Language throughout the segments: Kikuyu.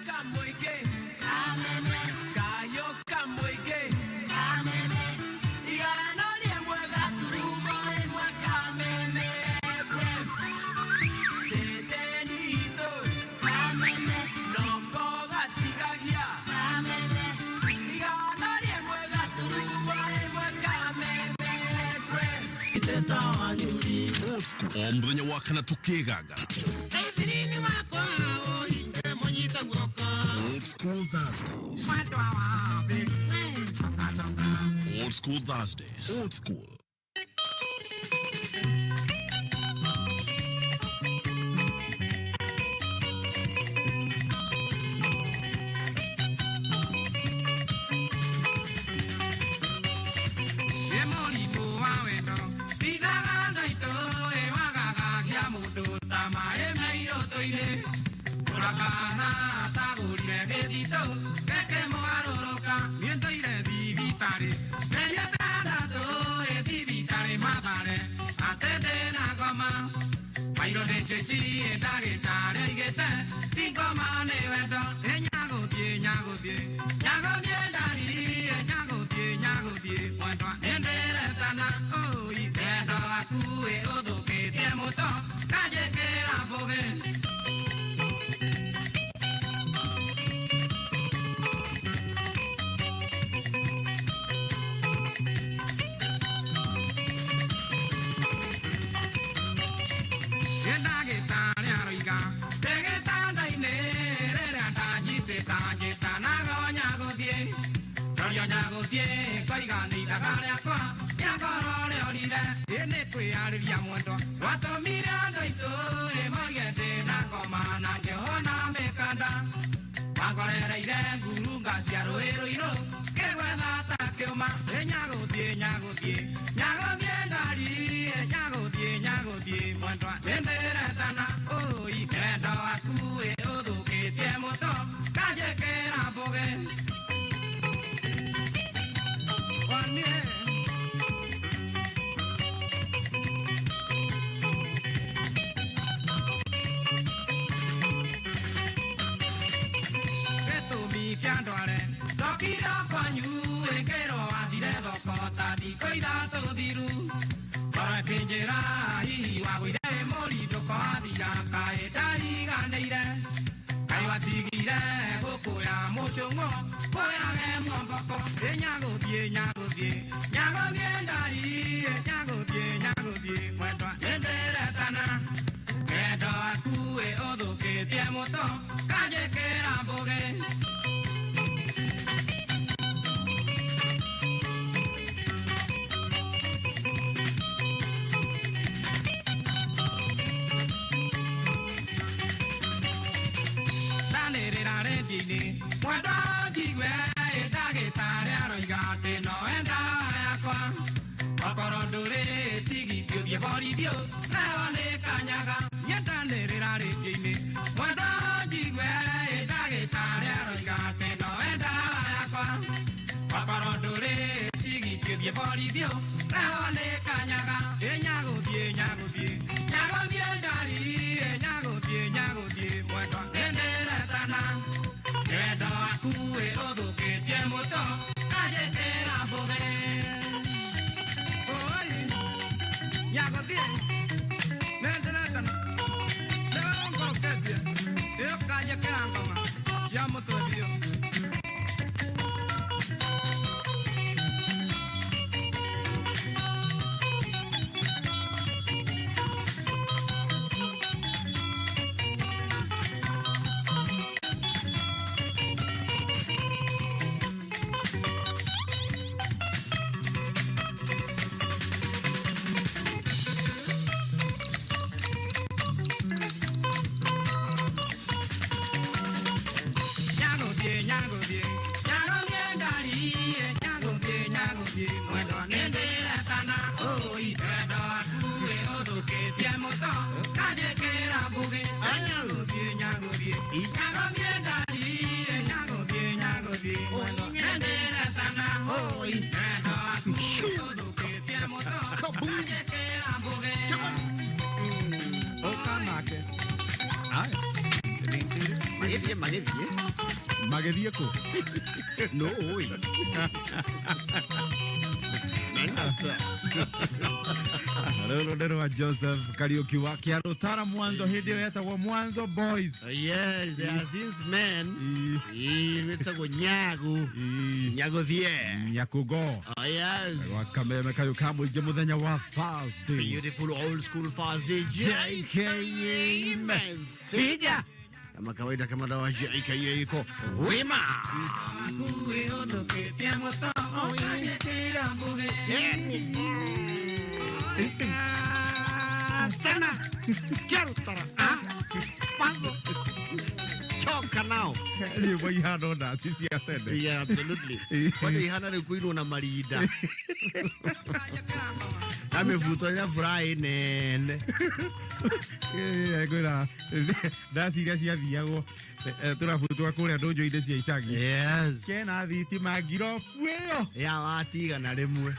Kamũingĩ Kayo Kamũingĩ Igana rĩmwe gaturumo ĩmwe Kameme FM ceceni itũ noko gatigagia igana rĩmwe gaturumo ĩmwe Kameme FM. Old school o muthenya wa kana tukigaga Old School Thursdays. Old School Thursdays. Old School. Ĩ mũrimũ wa wendo Tithaga ndaitũ ĩ wagagagia mũndũ ta maĩ me irũtũ-inĩ Kũrakana atagũrire gĩthitũ geke mũgarũrũka niĩ ndũire thibitarĩ mĩeri ĩtandatũ ĩ thibitarĩ Mathare atĩ ndĩna ngoma Mairũ nĩ cĩci ndagĩtarĩ oigĩte ti ngoma nĩ wendo ĩ nyagũthiĩ nyagũthiĩ nyagũthiĩ ndari ĩ nyagũthiĩ nyagũthiĩ mwendwa nĩndĩretana ũi wendo waku ĩ ũthũkĩtie mũto kanjĩkĩra mbũgĩ. Ndagĩtarĩ aroiga ndĩ gĩtanda-inĩ rĩrĩa ndanyitĩta njĩtanago nyagũthiĩ ndorio nyagũthiĩ koiga nĩ ithaga rĩakwa rĩakorwo rĩorire ĩ nĩ kwĩyarĩria mwendwa gwatũmire andũ aitũ ĩ moige ndĩna ngoma na ngĩhona mĩkanda wangorereire ngurunga cia rũĩ rũirũ ngĩgwetha ta kĩũma ĩ nyagũthiĩ nyagũthiĩ nyagũthiĩ ndari ĩ nyagũthiĩ nyagũthiĩ mwendwa nĩndĩretana ũi wendo waku ĩ ũthũkĩtie mũto kanjĩkĩra mbũgĩ wanie. Gĩtũmi kĩa ndware ndokire kwanyu ĩkĩrwo wathire thoko ta thikũ ithatũ thiru ngoro ĩkĩnjĩra hihi wagũire mũrindũko wathira kaĩ ndariganĩire kaĩ watigire gũkũya mũcũng'o kũyage mwomboko ĩ nyagũthiĩ nyagũthiĩ nyagũthiĩ ndari ĩ nyagũthiĩ nyagũthiĩ mwendwa nĩndĩretana wendo waku ĩ ũthũkĩtie mũto kanjĩkĩra mbũgĩ. Ndanĩrĩra redio-inĩ mwendwa njigue ĩ ndagĩtarĩ aroiga atĩ no ndawa yakwa okorwo ndũrĩ tigiti ũthiĩ borithio nayo nĩ kanyaga niĩ ndanĩrĩra redio-inĩ mwendwa njigue ĩ ndagĩtarĩ aroiga atĩ no ndawa yakwa okorwo ndũrĩ tigiti ũthiĩ borithio nayo nĩ kanyaga ĩ nyagũthiĩ nyagũthiĩ nyagũthiĩ ndari ĩ nyagũthiĩ nyagũthiĩ mwendwa nĩndĩretana wendo waku ĩ ũthũkĩtie mũto kanjĩkĩra mbũgĩ. Oi, nyagũthiĩ nĩndĩretana nĩwe ũngoroketie ĩyo kanjĩkĩra ngoma cia mũtwe biũ. Nyagũthiĩ nyagũthiĩ nyagũthiĩ ndari ĩ nyagũthiĩ nyagũthiĩ mwendwa nĩndĩretana ũi wendo waku ĩ ũthũkĩtie mũto kanjĩkĩra mbũgĩ nyagũthiĩ nyagũthiĩ nyagũthiĩ ndari ĩ nyagũthiĩ nyagũthiĩ mwendwa nĩndĩretana ũi wendo waku ĩ ũthũkĩtie mũto kanjĩkĩra mbũgĩ. Ũka nake. Aya. Magĩthiĩ magĩthiĩ. Magĩthiĩ kũ? No ũĩ. Nasa. Rũrũ nĩ rwa Joseph Kariuki wa Kĩarũtara Mwanzo, hĩndĩ ĩyo yetagwo Mwanzo Boys. Yes, there are since men. Ĩĩ, wĩtagwo Nyagu. Nyaguthie. Nyakugo. Oh yes. Gwa kameme kayũ ka mũingĩ mũthenya wa Thursday. Beautiful old school Thursday. JKA Mesija. Kama kawaida, kama dawa, JKA iko wima. Sana. Kĩarutara. Ah. Mwanzo. Choka nao. Rĩmwe ihana ndaci cia tene. Yeah, absolutely. Kwani ihana rĩu kũinwo na marinda na mĩbuto ĩna furaha nene. Ngwĩra ndaci iria ciathiagwo tũrabutwa kũrĩa ndũnjũ-inĩ cia icagi. Yes. Kena thitima ngirobu ĩyo. Ya watigana rĩmwe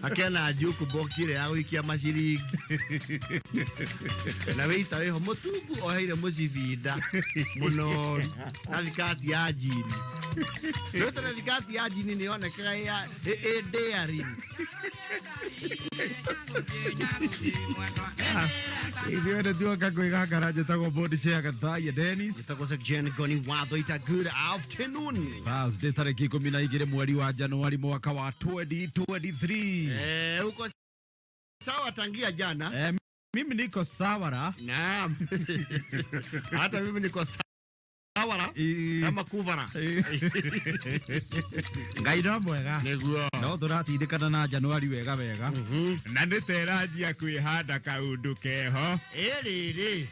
akena jukebox ĩrĩa ya gũikia maciringi na wĩita wĩho mũtungu oheire mũcibinda mũnoru na thikati ya njini. Rĩu tene thikati ya njini nĩ yonekaga ĩ daring. Ithuĩ tuoka kwĩgangara, njĩtagwo board chair Gathaiya Dennis. Gĩtagwo Jen Goni Watho ita. Good afternoon. Thursday tarĩki 12 mweri wa Januari mwaka wa 2023. Eh, uko sawa tangia jana? Eh, mimi niko sawara. Naam. Hata mimi niko sawara kama kuvara. Ngai no mwega. Nĩguo. No tũratindĩkana na Januari wega wega. Na nĩ teranjia kwĩhanda kaũndũ keho. Ĩrĩrĩ.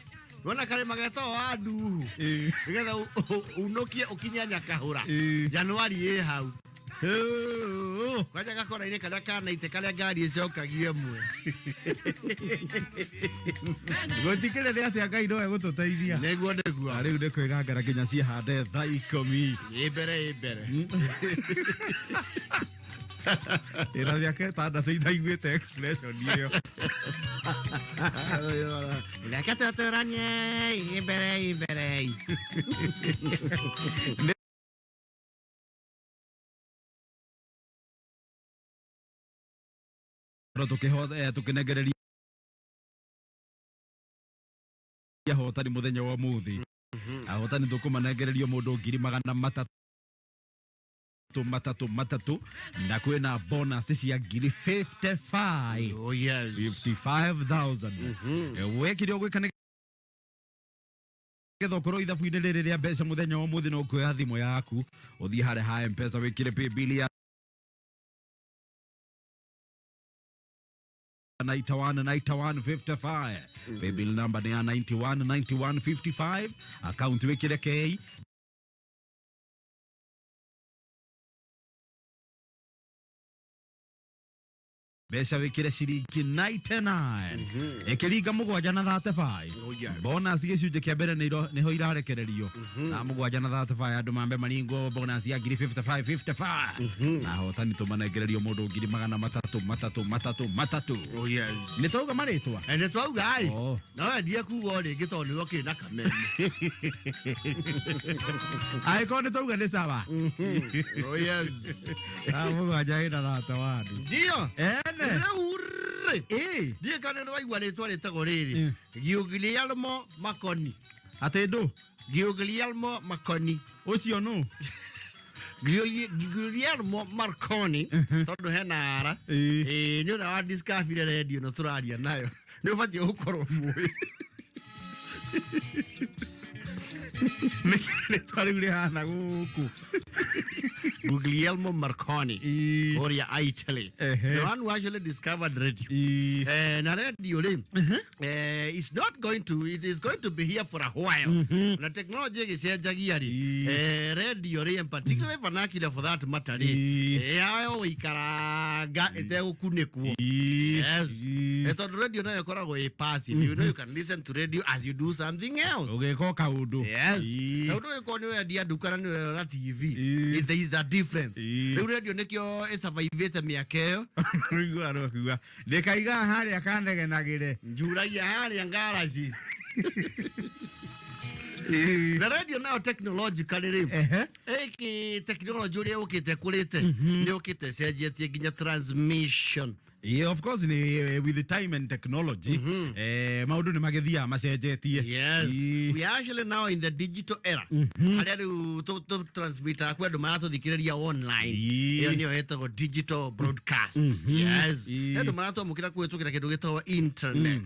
Wona karĩma getagwo wa nduhu. Nĩgetha unũkie ũkinye Nyakahũra. Januari ĩ hau. Kwanja gakora-inĩ karĩa kanaite karĩa ngari ĩcokagio ĩmwe. Gũtikĩrĩ nĩ atĩa, Ngai no egũtũteithia. Nĩguo nĩguo. Na rĩu nĩ kwĩgangara nginya ciĩhande thaa 10. Ĩ mbere ĩ mbere. Ĩna mĩaka 6 itaiguĩte expression ĩyo. Reke tũtũranie ĩ mbere ĩ mbere. No tũkĩnengereria ahotani mũthenya wa ũmũthĩ, ahotani tũkũmanengererio mũndũ 333,000 na kwĩna bonus cia ngiri 55. Oh yes. 55,000. Wekire ũgwĩka nĩ getha ũkorwo ithabu-inĩ rĩrĩ rĩa mbeca mũthenya wa ũmũthĩ, no kuoya thimũ yaku ũthiĩ harĩa ha Mpesa, wĩkĩre paybill ya 91 91 55. Paybill number nĩ ya 91 91 55, account wĩkĩre K mbeca wĩkĩre ciringi 99 ĩkĩringa 7 na 35. Oh, yes. Bonus gĩcunjĩ kĩa mbere nĩho irarekererio na 7 na 35, andũ mambe maringwo bonus ya ngiri 55 55 na hotani tũmanengererio mũndũ 333,333. Oh yes. Nĩ twauga marĩtwa? Eh, nĩ twauga ĩ. Oh. No wendie kuga o rĩngĩ tondũ nĩwe ũkĩrĩ na kameme. Angĩkorwo nĩ twauga nĩ sawa. Oh yes. Ah, 7 ĩna rata wanu. Ndio. Ene. Rĩu rĩ. Ĩ. Ndiĩ kana nĩ waigua rĩtwa rĩtagwo rĩrĩ. Guglielmo Marconi. Atĩ ndũ? Guglielmo Marconi. Ũcio nũ? Guglielmo Marconi tondũ hena ara. Ĩ. Ĩ, nĩ ũrĩa wa discovery radio ĩno tũraria nayo. Nĩ ũbatiĩ gũkorwo mũĩ. Nĩkĩ rĩtwa rĩu rĩhana gũkũ? Guglielmo Marconi. Ĩ. Ũrĩa Italy. Ehe. The one who actually discovered radio. Ĩ. Eh, na radio rĩ, it's not going to, it is going to be here for a while na technology ĩgĩcenjagia rĩ. Ĩ. Eh, radio rĩ, in particular vernacular for that matter rĩ, Ĩ. yayo gũikaranga ĩtegũkunĩkwo. Ĩ. Yes. Ĩ. Eh, tondũ radio nayo ĩkoragwo ĩ passive. You know, you can listen to radio as you do something else. Ũgĩka o kaũndũ. Yes. Ĩ. Na ũndũ ũyũ korwo nĩ ũrendia nduka na nĩ ũrerora TV, Ĩ. there is a difference. Ĩĩ. Rĩu radio nĩkĩo ĩsurvivĩte mĩaka ĩyo. Rĩu arũkiuga ndĩkaiga harĩa kanegenagĩre. Njuragia harĩa ngaraci. Na radio nayo technologically rĩu, Ehe. ĩkĩ technology ũrĩa ũkĩte kũrĩte nĩ ũkĩte ĩcenjetie nginya transmission. Yeah, of course ni with the time and technology, maundu nĩ magĩthiaga macenjetie. Yes. Ĩĩ. We are actually now in the digital era. Harĩa rĩu tũ transmitaga kwĩ andũ maratũthikĩrĩria online. Ĩĩ. Ĩyo nĩyo ĩtagwo digital broadcast. Yes. Ĩĩ. He andũ maratwamũkĩra kũhĩtũkĩra kĩndũ gĩtagwo internet.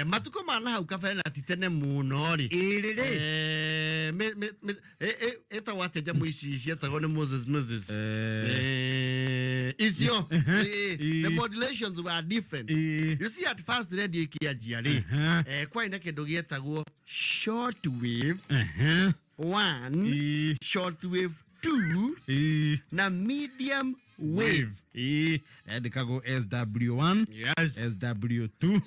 Matukũ ma na hau kabere na ti tene mũno rĩ. Ĩrĩ rĩ. Ĩtagwo atĩa nyamũ ici cietagwo nĩ Moses? Icio. The modulations were different. You see, at first radio ikianjia rĩ, kwarĩ na kĩndũ gĩetagwo short wave 1, short wave 2 na medium wave. Ĩĩ. Yandĩkagwo SW1, SW2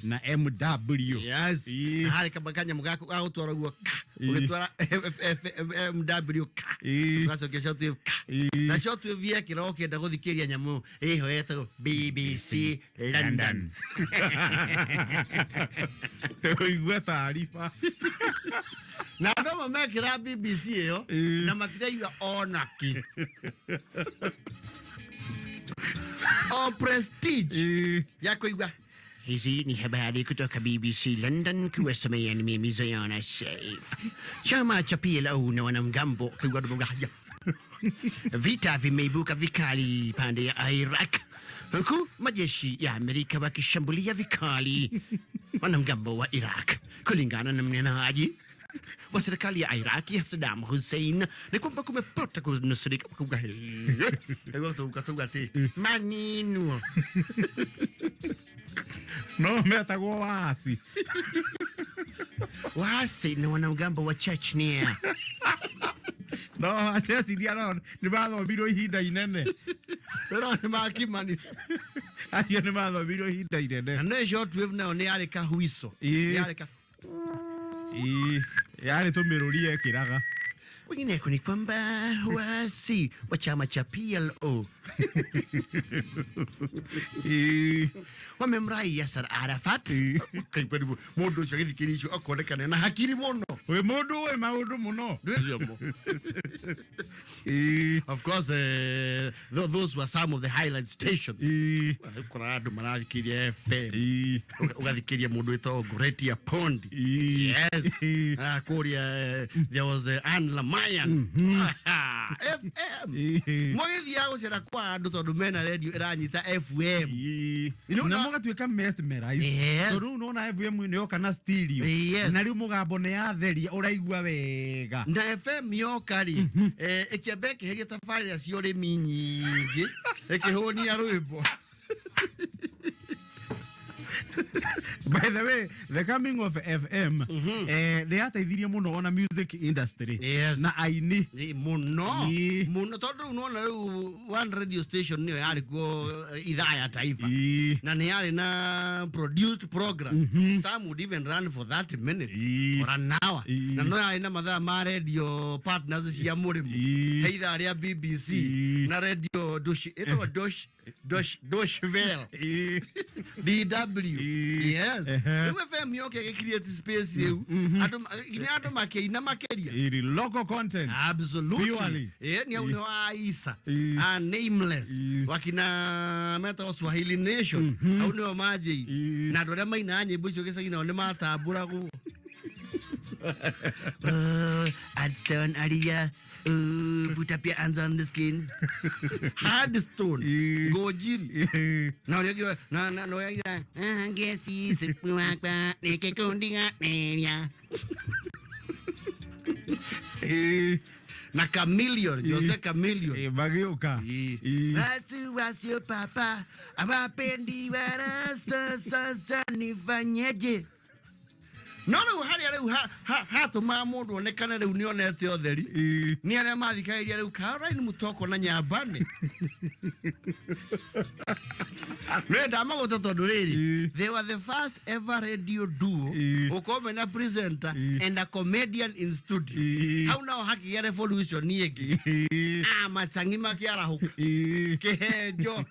na MW. Yes. Ĩĩ. Na harĩ kamba kanyamũ ga gũtwara ũguo ka, ũgĩtwara MW ka, ũgacokia short wave ka. Na short wave yekĩra ũkĩenda gũthikĩria nyamũ ĩho yetagwo BBC London. Tũigue taariba. Na andũ amwe mekĩra BBC ĩyo na matiraigua ona kĩ o prestige ya kũigua hizi ni habari kutoka BBC London, kuwasomea ni mimi Zayana Saif. Chama cha PLO na wanamgambo kuigua andũ mauga haya. Vita vimeibuka vikali pande ya Iraq huku majeshi ya Amerika wakishambulia vikali wanamgambo wa Iraq. Kulingana na mnenaji wa serikali ya Iraq ya Saddam Hussein ni kwamba kumepata kunusurika kuga ukatuga ati manino. No metagwo waasi. Waasi na wanamgambo wa Chechnya. No aceciria no nĩ mathomirwo ihinda inene. Rĩro nĩ makimani. Acio nĩ mathomirwo ihinda inene. Na no short wave nayo nĩ yarĩ kahuico. Ĩĩ. Nĩ yarĩ ka Ĩĩ, yarĩ tũmĩrũri ekĩraga. Kwingineko ni kwamba waasi wa chama cha PLO wamemrai Yasser Arafat. Kaigua nĩguo mũndũ ũcio agĩthikĩrĩria icio akonekana na hakiri mũno. Wĩ mũndũ wĩ maũndũ mũno. Of course, those were some of the highlight stations. Kuna andũ marathikĩrĩria FM. Ũgathikĩrĩria mũndũ wĩtagwo Goretti Pondi. Yes. Ah, kũrĩa there was Anne Lamayan. FM. Mũgĩthiaga gũcera kwa andũ tondũ mena radio ĩranyita FM. You know, Na mũgatuĩka mesmerized. Yes. Tondũ rĩu nona FM nĩ yoka na stereo. Yes. Na rĩu mũgambo nĩ yatheria ũraigua wega. Na FM yoka rĩ, ĩkĩamba ĩkĩheria tabarĩra cia ũrĩmi nyingĩ ĩkĩhũnia rwĩmbo. By the way, the coming of FM nĩ yateithirie mũno ona music industry. Yes. Na aini. Ĩ, mũno. Ĩ. Mũno tondũ rĩu nĩwona rĩu one radio station nĩyo yarĩ kuo, ithaa ya taifa, na nĩ yarĩ na produced program. Some would even run for 30 minutes or an hour. Na no yarĩ na mathaa ma radio partners cia mũrĩmo. He ithaa rĩa BBC na radio Dosh, ĩtagwo Dosh Dosh Dosh Vale, DW. Yes. Rĩu FM yoke ĩgĩ create space rĩu andũ nginya andũ makĩina makĩria. Ĩrĩ local content. Absolutely. Purely. Eh, ni au ni wa Isa. Ĩĩ. Ah, Nameless. Ĩĩ. Wakina metagwo Swahili Nation. Au nĩo manjĩi. Ĩĩ. Na andũ arĩa mainaga nyĩmbo icio gĩcagi nao nĩ matambũragwo. Hardstone aria. Put up your hands on the skin. Hardstone. Ĩĩ. Ngũnjiri. Na ũrĩa ũngĩ na ũrĩa ũngĩ ngeci sipuakwa nĩkĩkundiganĩria. Na Chameleon, Jose Chameleon. Magĩũka. Ĩĩ. Watu wasio papa hawapendi warasta, sasa nifanyeje? No rĩu harĩa rĩu hatũmaga mũndũ onekane rĩu nĩonete ũtheri nĩ arĩa mathikagĩrĩria rĩu Caroline Mutoko na Nyambane. Nĩ ndamagũta tondũ rĩrĩ, they were the first ever radio duo gũkorwo mena presenter and a comedian in studio. Hau nao hakĩgĩa revolution ĩngĩ. Ah, macang'i makĩarahũka kĩhenjo.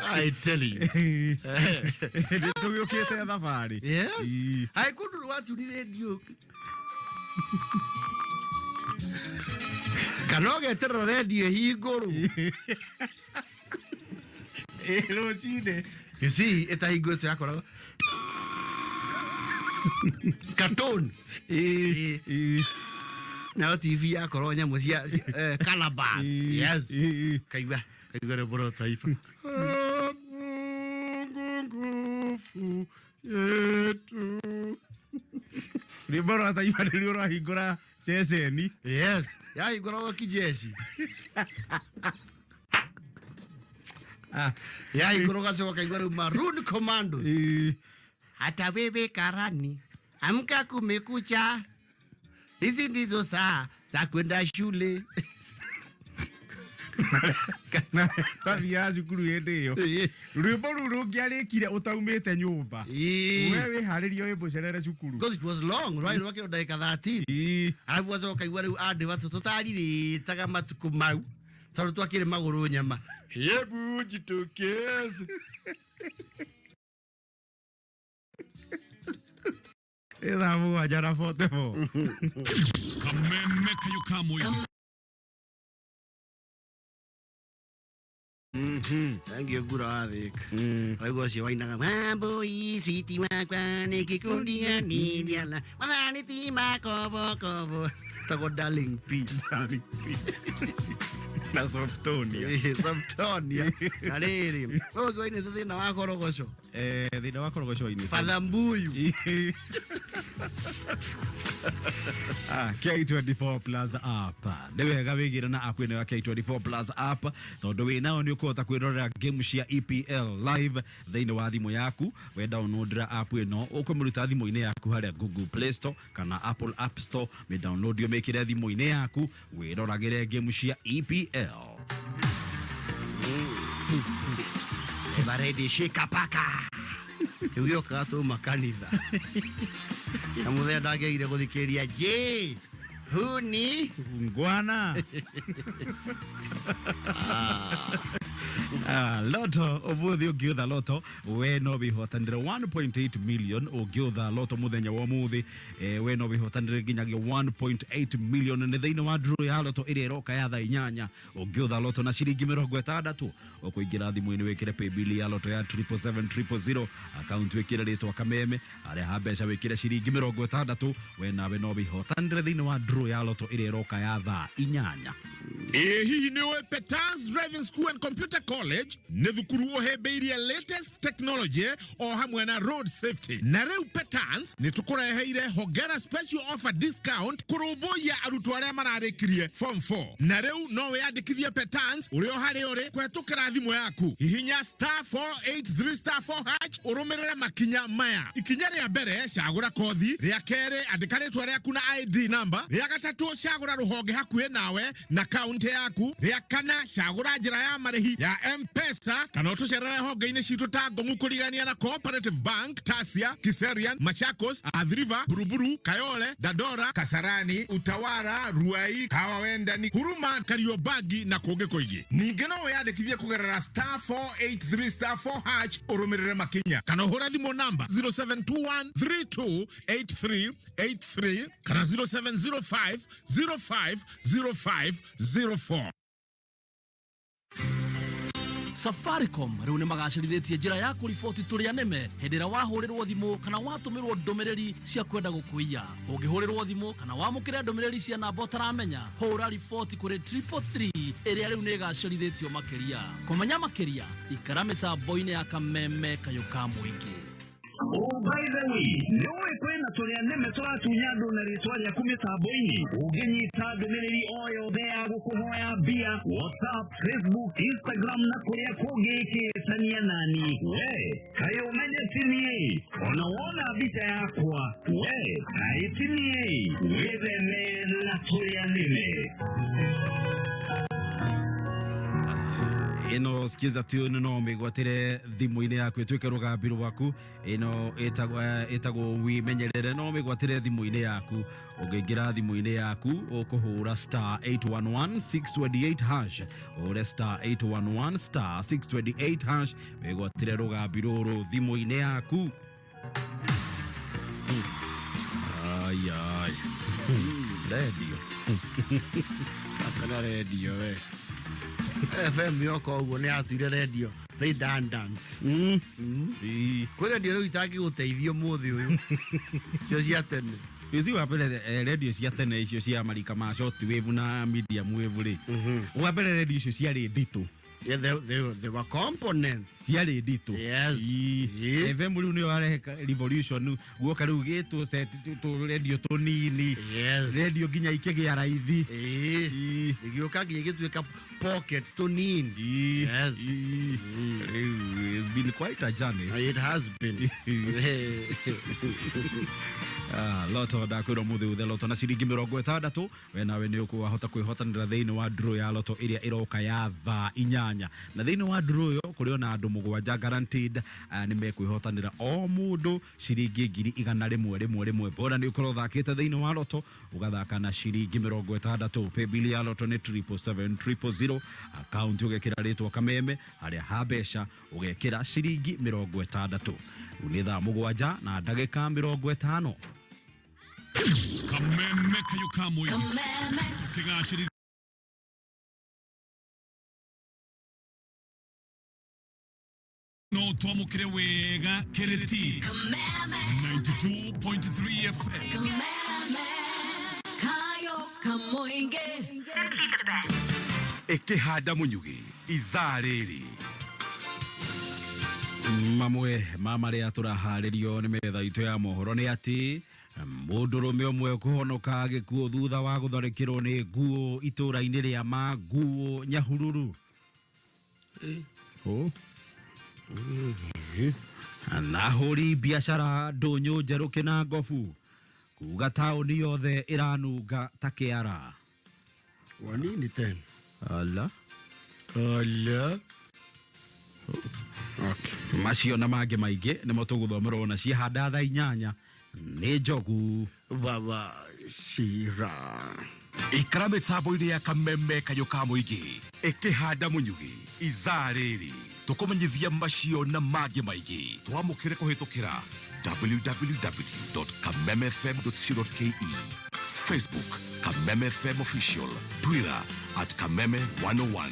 I tell you. Nĩ tũgĩũkĩte thabarĩ. Yes. Hai kundu watu ni radio. Kana ũgeterera radio ĩhingũrwo. Rũcinĩ. You see, ĩtahingũrĩtwo yakoragwo cartoon. Nayo TV yakorwo nyamũ cia Calabash. Yes. Kaigua kaigua rwĩmbo rwa taifa. Mungu nguvu yetu. Rwĩmbo rwa taifa nĩruo rwahingũra ceceni. Yes, yahingũragwo kijeshi. Yahingũrwo gacoka kaigua rĩu Maroon Commandos. Hata wewe karani, amka kumekucha. Hizi ndizo saa za kwenda shule. Twathiaga cukuru hĩndĩ ĩyo rwĩmbo rũu rũngĩarĩkire ũtaumĩte nyũmba we wĩharĩrie wĩmbũcerere cukuru. Because it was long, right? Rwakĩrwo ndagĩka 13. Arabu wacoka kaigua rĩu andĩ watu tũtarirĩtaga matukũ mau tondũ twakĩrĩ magũrũ nyama. Hebu jitokeze. Thaa mũgwanja na 44. Kameme kayo ka mũingĩ. Thank you ngura wa thika. Waigua ũcio wainaga mambui switi wakwa nĩ kĩkundi gani wathani ti makobokobo. Tagwo Darling P. Na Softonia. Softonia. Na rĩrĩ, ũguo wainĩte thĩna wa korogoco. Thĩna wa korogoco-inĩ. Father Mbuyu. K24 Plus app. Nĩ wega wĩgĩre na app ĩno ya K24 Plus app tondũ wĩ nayo nĩ ũkũhota kwĩrorera game cia EPL live thĩinĩ wa thimũ yaku. We download app ĩno ũkũmĩruta thimũ-inĩ yaku harĩa Google Play Store kana Apple App Store, mĩ download ũmĩkĩre thimũ-inĩ yaku wĩroragĩre game cia EPL. Eveready shika paka. Rĩu gĩokaga twauma kanitha. Na mũthenya ndangĩagire gũthikĩrĩria je huni ngwana. Loto ũmũthĩ ũngĩũtha loto we no wĩhotanĩre 1.8 million. Ũngĩũtha loto mũthenya wa ũmũthĩ we no wĩhotanĩre nginyagia 1.8 million nĩ thĩinĩ wa draw ya loto ĩrĩa ĩroka ya thaa inyanya. Ũngĩũtha loto na ciringi 60 ũkũingĩra thimũ-inĩ wĩkĩre paybill ya loto ya 777 000 account wĩkĩre rĩtwa Kameme harĩa ha mbeca wĩkĩre ciringi 60 we nawe no wĩhotanĩre thĩinĩ wa draw ya loto ĩrĩa ĩroka ya thaa inyanya. Ĩ hihi nĩ ũĩ Petans Driving School and Computer College nĩ thukuru ũhĩmbĩirie latest technology o hamwe na road safety. Na rĩu Petans nĩ tũkũreheire hongera special offer discount kũrũmbũiya arutwo arĩa mararĩkirie form 4. Na rĩu no wĩyandĩkithie Petans ũrĩ o harĩa ũrĩ kũhetũkĩra thimũ yaku. Hihinya star 483 star 4 hash ũrũmĩrĩre makinya maya. Ikinya rĩa mbere cagũra kothi, rĩa kerĩ andĩka rĩtwa rĩaku na ID number, rĩa gatatũ cagũra rũhonge hakuhĩ nawe na kaunti yaku, rĩa kana cagũra njĩra ya marĩhi ya M-Pesa kana ũtũcerere honge-inĩ citũ ta Ngong'u kũrigania na Cooperative Bank, Tasia, Kiserian, Machakos, Athi River, Buruburu, Kayole, Dandora, Kasarani, Utawara, Ruai, Kahawa Wendani, Huruma, Kariobangi na kũngĩ kũingĩ. Ningĩ no wĩyandĩkithie kũgerera star 483 star 4 hash ũrũmĩrĩre makinya kana ũhũre thimũ namba 0721 328383 kana 0705 050504. Safaricom rĩu nĩ magacĩrithĩtie njĩra ya kũriboti tũrĩa nĩme hĩndĩ ĩrĩa wahũrĩrwo thimũ kana watũmĩrwo ndũmĩrĩri cia kwenda gũkũiya. Ũngĩhũrĩrwo thimũ kana wamũkĩre ndũmĩrĩri cia namba ũtaramenya, hũra riboti kũrĩ 333 ĩrĩa rĩu nĩ ĩgacĩrithĩtio makĩria. Kũmenya makĩria, ikara mĩtambo-inĩ ya Kameme kayũ ka mũingĩ. Oh, by the way, nĩũĩ kwĩna tũrĩa nĩme tũratunya andũ na rĩtwa rĩaku mĩtambo-inĩ. Ũngĩnyita ndũmĩrĩri o yothe ya gũkũhoya mbia WhatsApp, Facebook, Instagram na kũrĩa kũngĩ ĩkĩtania nani, we kaĩ Kaĩ ti niĩ ona wona mbica yakwa we kaĩ ti niĩ wĩtheme na tũrĩa nĩme. Ĩno skiza tune no mĩgwatĩre thimũ-inĩ yaku ĩtuĩke rũgambi rwaku. Ĩno ĩtagwo wĩmenyerere, no mĩgwatĩre thimũ-inĩ yaku. Ũngĩingĩra thimũ-inĩ yaku ũkũhũra star 811 628 hash, ũhũre star 811 star 628 hash wĩgwatĩre rũgambi rũrũ thimũ-inĩ yaku. Ai ai, redio. Kana redio we FM yoka ũguo nĩ yatuire redio redundant. Kwĩ redio rĩu itangĩgũteithia ũmũthĩ ũyũ, cio cia tene. Ici wa mbere, redio cia tene icio cia marika ma short wave na medium wave rĩ, wa mbere redio icio ciarĩ nditũ. Yeah, they were components. Ciarĩ nditũ. Yes. FM rĩu nĩyo yarehe revolution, guoka rĩu gĩtũ set tũ redio tũnini. Yes. Redio nginya ikĩgĩa raithi. Ĩgĩũka nginya ĩgĩtuĩka pocket tũnini. Yes. Rĩu it's been quite a journey. It has been. Ah, loto ndakwĩrwo mũthĩ uthe loto na ciringi 60, we nawe nĩ ũkũhota kwĩhotanĩra thĩinĩ wa draw ya loto ĩrĩa ĩroka ya thaa 8, na thĩinĩ wa draw ĩyo kũrĩ ona andũ 7 guaranteed, nĩ mekwĩhotanĩra o mũndũ ciringi 100,000 rĩmwe rĩmwe. Bora nĩ ũkorwo ũthakĩte thĩinĩ wa loto ũgathaka na ciringi 60. Paybill ya loto nĩ 777 000, akaunti ũgekĩra rĩtwa Kameme, harĩa ha mbeca ũgekĩra ciringi 60. Rĩu nĩ thaa 7 na ndagĩka 50. Kameme kayo ka mũingĩ tũkĩgacĩrithia no twamũkĩre wega Kĩrĩti 92.3 FM. Kayo Kamoinge. Ĩkĩhanda mũnyugĩ ithaa rĩrĩ. Mamwe ma marĩa tũraharĩrio nĩ metha itũ ya mohoro nĩ atĩ mũndũrũme ũmwe kũhonoka gĩkuũ thutha wa gũtharĩkĩrwo nĩ nguo itũũra-inĩ rĩa Manguo Nyahururu. Oh. Na ahũri biacara ndũnyũ njerũ Kĩnangobu kuga taũni yothe ĩranunga ta kĩara. Kwa nini tena? Ala. Ala. Okay. Macio na mangĩ maingĩ nĩmo tũgũthomerwo na ciahanda thaa 8 nĩ Njogu Baba Shira. Ikara mĩtambo-inĩ ya Kameme kayo ka mũingĩ ĩkĩhanda mũnyugĩ ithaa rĩrĩ tũkũmenyithia macio na mangĩ maingĩ. Twamũkĩre kũhĩtũkĩra www.kamemefm.co.ke, Facebook Kameme FM Official, Twitter at Kameme 101.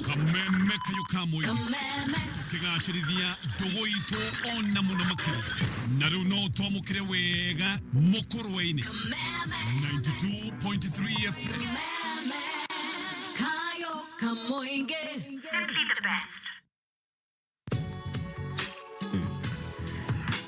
Kameme kayo ka mũingĩ tũkĩgacĩrithia ndũgũ itũ ona mũno makĩria, na rĩu no twamũkĩre wega mũkũrwe-inĩ 92.3 FM. Kayo Kamoinge.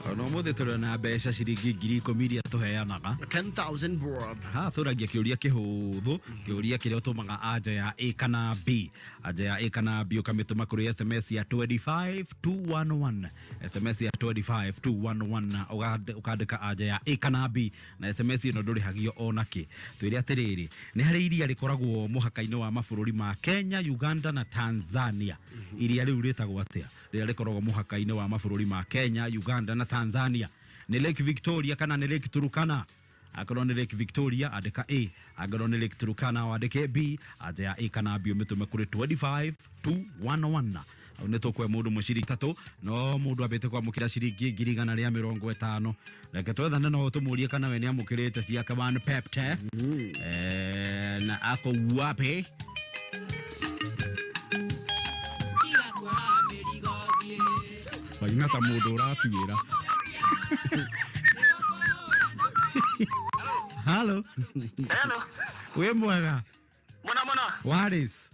Ona ũmũthĩ tũrĩ na mbeca ciringi 10,000 iria tũheanaga. 10,000 bob. Ha tũragia kĩũria kĩhũthũ, kĩũria kĩrĩa ũtũmaga anja ya A kana B. Anja ya A kana B ũkamĩtũma kũrĩ SMS ya 25211, SMS ya 25211, ũkandĩka anja ya A kana B, na SMS ĩno ndũrĩhagio ona kĩ. Twĩre atĩrĩrĩ, nĩ harĩ iria rĩkoragwo mũhaka-inĩ wa mabũrũri ma Kenya, Uganda na Tanzania. Iria rĩu rĩtagwo atĩa? Rĩrĩa rĩkoragwo mũhaka-inĩ wa mabũrũri ma Kenya, Uganda na Tanzania. Nĩ Lake Victoria kana nĩ Lake Turkana? Akorwo nĩ Lake Victoria andĩka A, angorwo nĩ Lake Turkana wandĩke B. Anja ya A kana B ũmĩtũme kũrĩ 25211. Hau nĩ tũkũhe mũndũ ũmwe ciringi 3, no mũndũ ambĩte kwamũkĩra ciringi 150,000. Reke twethane no tũmũrie kana we nĩ amũkĩrĩte ciake one pepte. Na ako wapi? Waina ta mũndũ ũratuĩra. Halo. Hello. Wĩ mwega? Mona mona. Waris.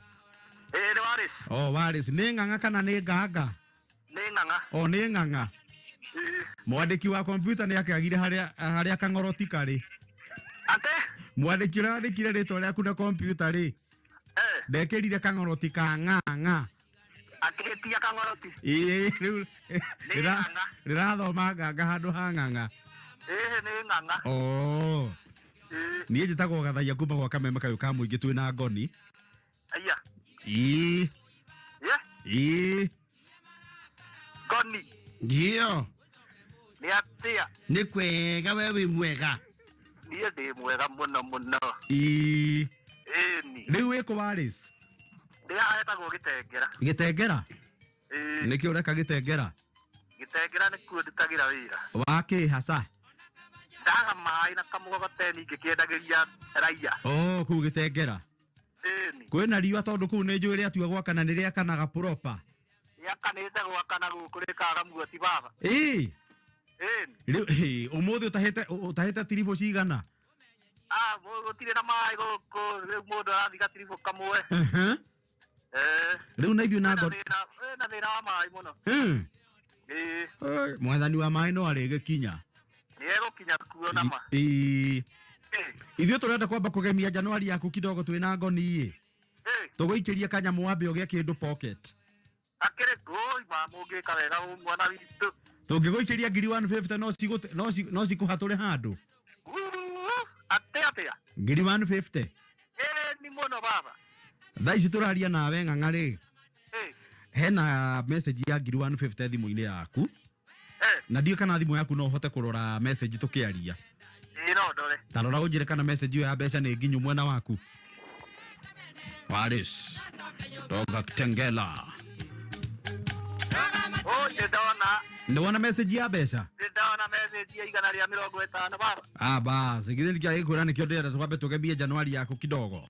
Nĩ Waris. Oh, Waris. Nĩ ng'ang'a kana nĩ nganga? Nĩ ng'ang'a. Oh, nĩ ng'ang'a. Mwandĩki wa kompiuta nĩ akĩagire harĩa kang'oroti karĩ. Ate? Mwandĩki ũrĩa wandĩkire rĩtwa rĩaku na kompiuta rĩ. Ndekĩrire kang'oroti ka ng'ang'a. Akĩtia kang'oroti. Ĩĩ rĩu Nĩ ng'ang'a. rĩrathoma nganga handũ ha ng'ang'a. Ĩĩ nĩ ng'ang'a. Oh. Ĩĩ. Niĩ njĩtagwo Gathaia kuma gwa Kameme kayũ ka mũingĩ twĩ na ngoni. Aya. Ĩĩ. Ye. Ĩĩ. Ngoni. Ndio. Nĩ atĩa? Nĩ kwega we wĩ mwega. Niĩ ndĩ mwega mũno mũno. Ĩĩ. Ĩni. Rĩu wĩ kũ Wallace? Ndĩ haha hetagwo Gĩtengera. Gĩtengera? Ĩĩ. Nĩkĩ ũreka Gĩtengera? Gĩtengera nĩkuo ndutagĩra wĩra. Wa kĩ hasa? Ndaga maĩ na kamũgogoteni ngĩkĩendagĩria raia. Oh, kũu Gĩtengera. Ĩni. Kwĩna riũa tondũ kũu nĩ njũĩ rĩatua gwakana nĩ rĩakanaga proper. Rĩakanĩte gwakana gũkũ rĩkaga muoti baba. Ĩĩ. Ĩni. Rĩu hĩ, ũmũthĩ ũtahĩte ũtahĩte tiribũ cigana? Ah, gũtirĩ na maĩ gũkũ rĩu mũndũ arathiĩ gatiribũ kamwe. Mhm. Eh. Rĩu na ithuĩ na Kwĩna ngoni. thĩna kwĩna thĩna wa maĩ mũno. Hmm. Ĩĩ. Ĩ, Mwathani wa maĩ no arĩgĩkinya. Nĩ egũkinya kuo na ma. Ĩĩ. Ĩĩ. Ithuĩ tũrenda kwamba kũgemia Januari yaku kidogo twĩ na ngoni ĩ. Ĩĩ. Tũgũikĩrie kanyamũ wambe ũgĩe kĩndũ pocket. Akĩrĩ ngũi ma mũngĩka wega mwana witũ. Tũngĩgũikĩria ngiri 150 no cigũ no cikũhatũre handũ. Atĩa atĩa? Ngiri 150. Ĩĩ ni mũno baba. Thaa ici tũraria nawe ng'ang'a rĩ. Ĩĩ. Hena message ya ngiri 150 thimũ-inĩ yaku. Ĩĩ. Na ndiũĩ kana thimũ yaku no ũhote kũrora message tũkĩaria. Ĩĩ no ndore. Ta rora ũnjĩre kana message ĩyo ya mbeca nĩ nginyu mwena waku. Paris. Toka Kitengela. Ũ nĩ ndona Nĩ wona message ya mbeca? nĩ ndona message ya 150 baba. Ah, basi githĩ nĩkĩo gĩkwĩra nĩkĩo ndĩrenda twambe tũgemie Januari yaku kidogo.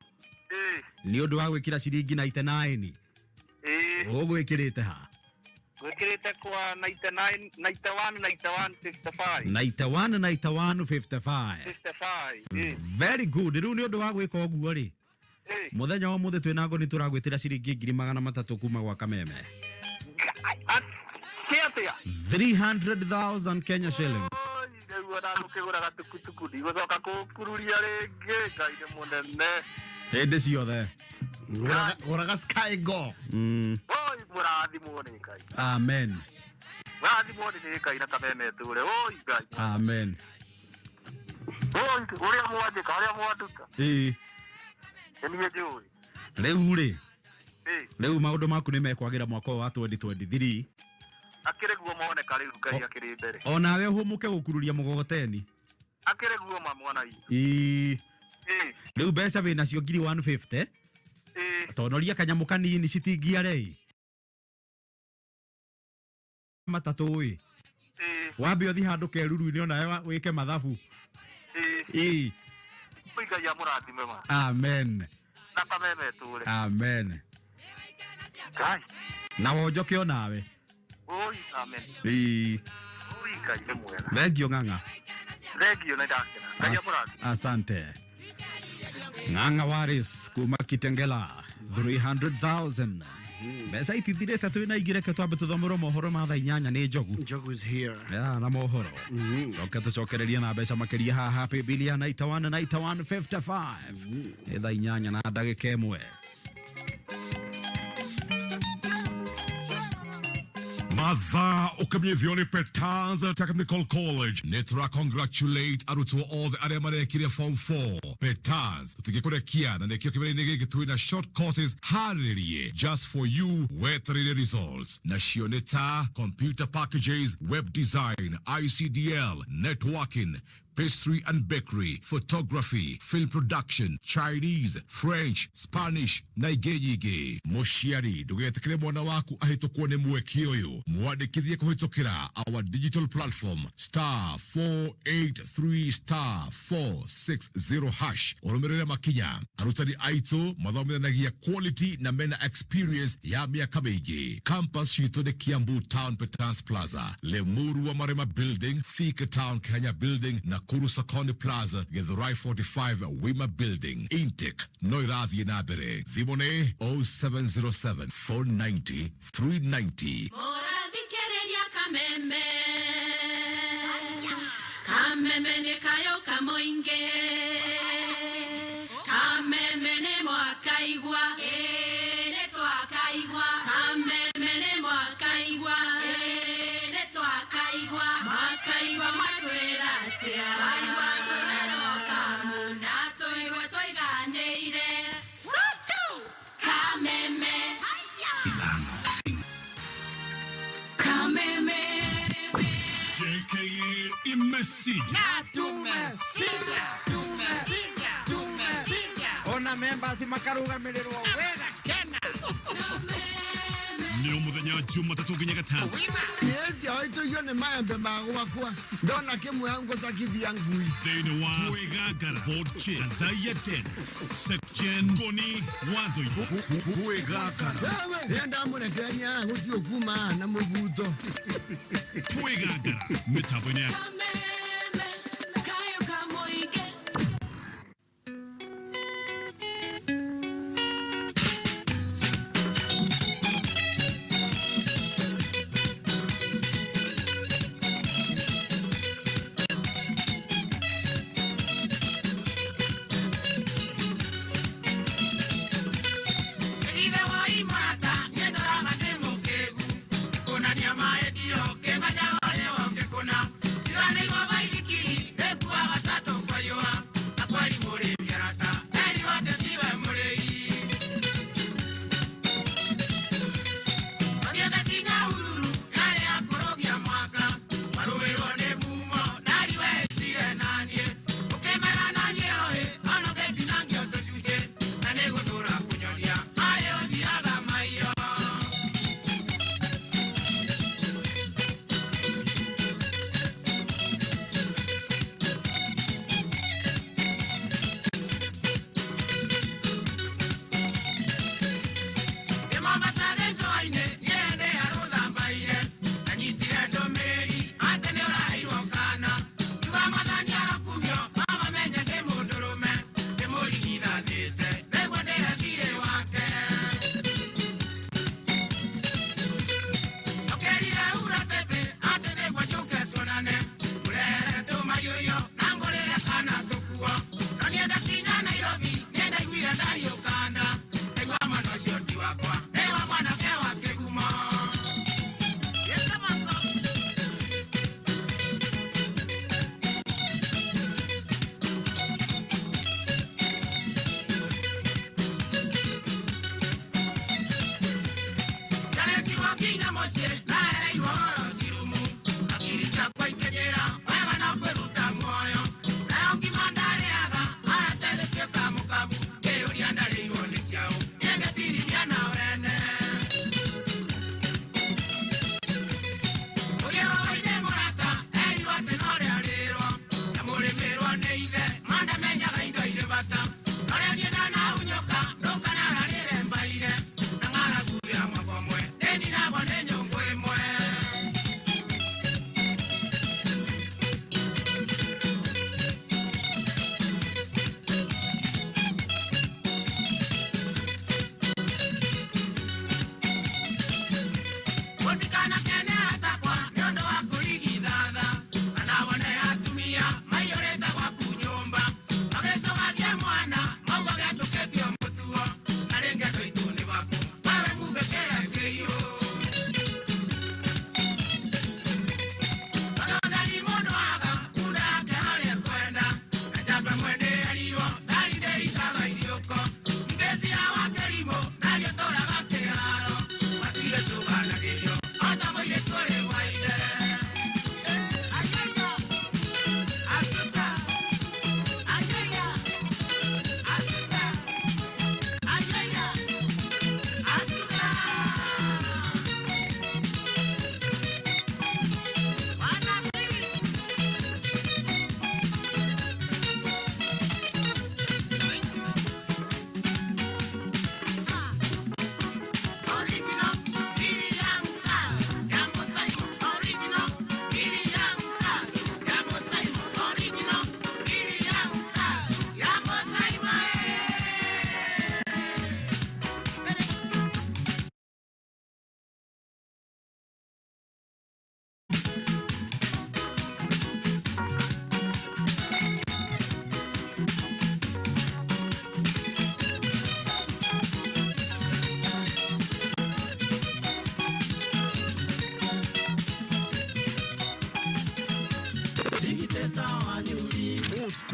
Ĩĩ. Nĩ ũndũ wa gwĩkĩra ciringi 99. Ĩĩ. Ũgwĩkĩrĩte ha? Gwĩkĩrĩte kwa 99 91 91 65. 91 91 55. 65. Ĩĩ. Very good. Rĩu nĩ ũndũ wa gwĩka ũguo rĩ. Ĩĩ. Mũthenya wa ũmũthĩ twĩna ngoni tũragwĩtĩra ciringi ngiri magana matatũ kuma gwa Kameme. Kĩ atĩa? 300,000 Kenya shillings. Oi, rĩu ona gũkĩgũra gatukutuku ndigũcoka kũkururia rĩngĩ. Ngai nĩ mũnene. Hĩndĩ ciothe. Gũraga Sky Go. Oi, mũrathimwo nĩ Ngai. Amen. Mũrathimwo nĩ Ngai na Kameme tũre. Oi, Ngai. Amen. Oi, ũrĩa mwanjĩka, ũrĩa mwanduta. Ĩĩ. Nĩ niĩ njũĩ. Rĩu rĩ, Ĩĩ. rĩu maũndũ maku nĩ mekwagĩra mwaka ũyũ wa 2023. Akĩrĩ guo moneka rĩu Ngai akĩrĩ mbere. Onawe ũhũmũke gũkururia mũgogoteni. Akĩrĩ guo ma mwana witũ. Ĩĩ. Ĩĩ. Rĩu mbeca wĩnacio ngiri 150. Ĩĩ. Tonoria kanyamũ kanini citingia rei. Matatũ ĩ. Ĩĩ. Wambe ũthiĩ handũ keruru-inĩ onawe wĩke mathabu. Ĩĩ. Ĩĩ. Oi, Ngai amũrathime ma. Amen. Na Kameme tũre. Amen. Ngai. Na wonjoke onawe. Oi, amen. Ĩĩ. Oi, Ngai nĩ mwega. Thengio ng'ang'a. Thengio nĩ ndakena. Ngai amũrathime. Asante. Ng'ang'a Waris kuma Kitengela 300,000. Mbeca itithirĩte twĩna ingĩ reke twambe tũthomerwo mohoro ma thaa inyanya nĩ Njogu. Njogu is here. Ya, na mohoro. Coke tũcokererie na mbeca makĩria haha Bibilia 91 91 55. Nĩ thaa inyanya na ndagĩka ĩmwe. Mathaa ũkamenyithio nĩ Petans Technical College nĩ tũra congratulate arutwo othe arĩa marekire form 4 Petans tũtingĩkũrekia na nĩkĩo kĩmera-inĩ gĩkĩ twĩna short courses harĩrĩrie just for you wetereire results nacio nĩ ta computer packages, web design, ICDL, networking, pastry and bakery, photography, film production, Chinese, French, Spanish na ingĩ nyingĩ. Mũciari ndũgetĩkĩre mwana waku ahĩtũkwo nĩ mweke ũyũ. Mwandĩkithie kũhĩtũkĩra our digital platform star 483 star 460 hash. Ũrũmĩrĩre makinya. Arutani aitũ mathomithanagia quality na mena experience ya mĩaka mĩingĩ. Campus citũ nĩ Kiambu Town Petans Plaza, Limuru wa Marema Building, Thika Town Kenya Building, Nakuru Sokoni Plaza, Githurai 45 Wima Building. Intake no irathiĩ na mbere. Thimũ nĩ 0707 490 390. Mũrathikĩrĩria Kameme. Kameme nĩ kayo kamũingĩ. Kameme nĩ mwakaigua. Ĩĩ nĩ twakaigua. Kameme Imesija. Na tumesija, tumesija, tumesija. Ona members makarugamĩrĩrwo wega kena. Nĩ mũthenya Jumatatũ nginya Gatano. Yes, yaitũirio nĩ maembe ma gwakwa ndona kĩmwe ngũcakithia ngui. Thĩinĩ wa Kwĩgangara Board Chair Gathaiya Dennis Section Ngoni Watho Kwĩgangara. Wewe ndamũrekereria gũthiĩ kuma na mũbuto. Kwĩgangara mĩtambo-inĩ ya Kameme kayo kamoige.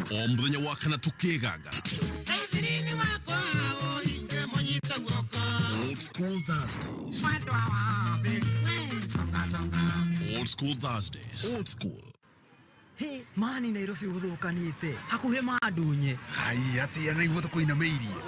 O muthenya wa kana tukiganga. Old School Thursdays. Old School Thursdays. Old School. Hĩ, mani Nairobi gũthũkanĩte hakuhĩ mandunye. Ai, atia na iguo tũkũinamĩirie.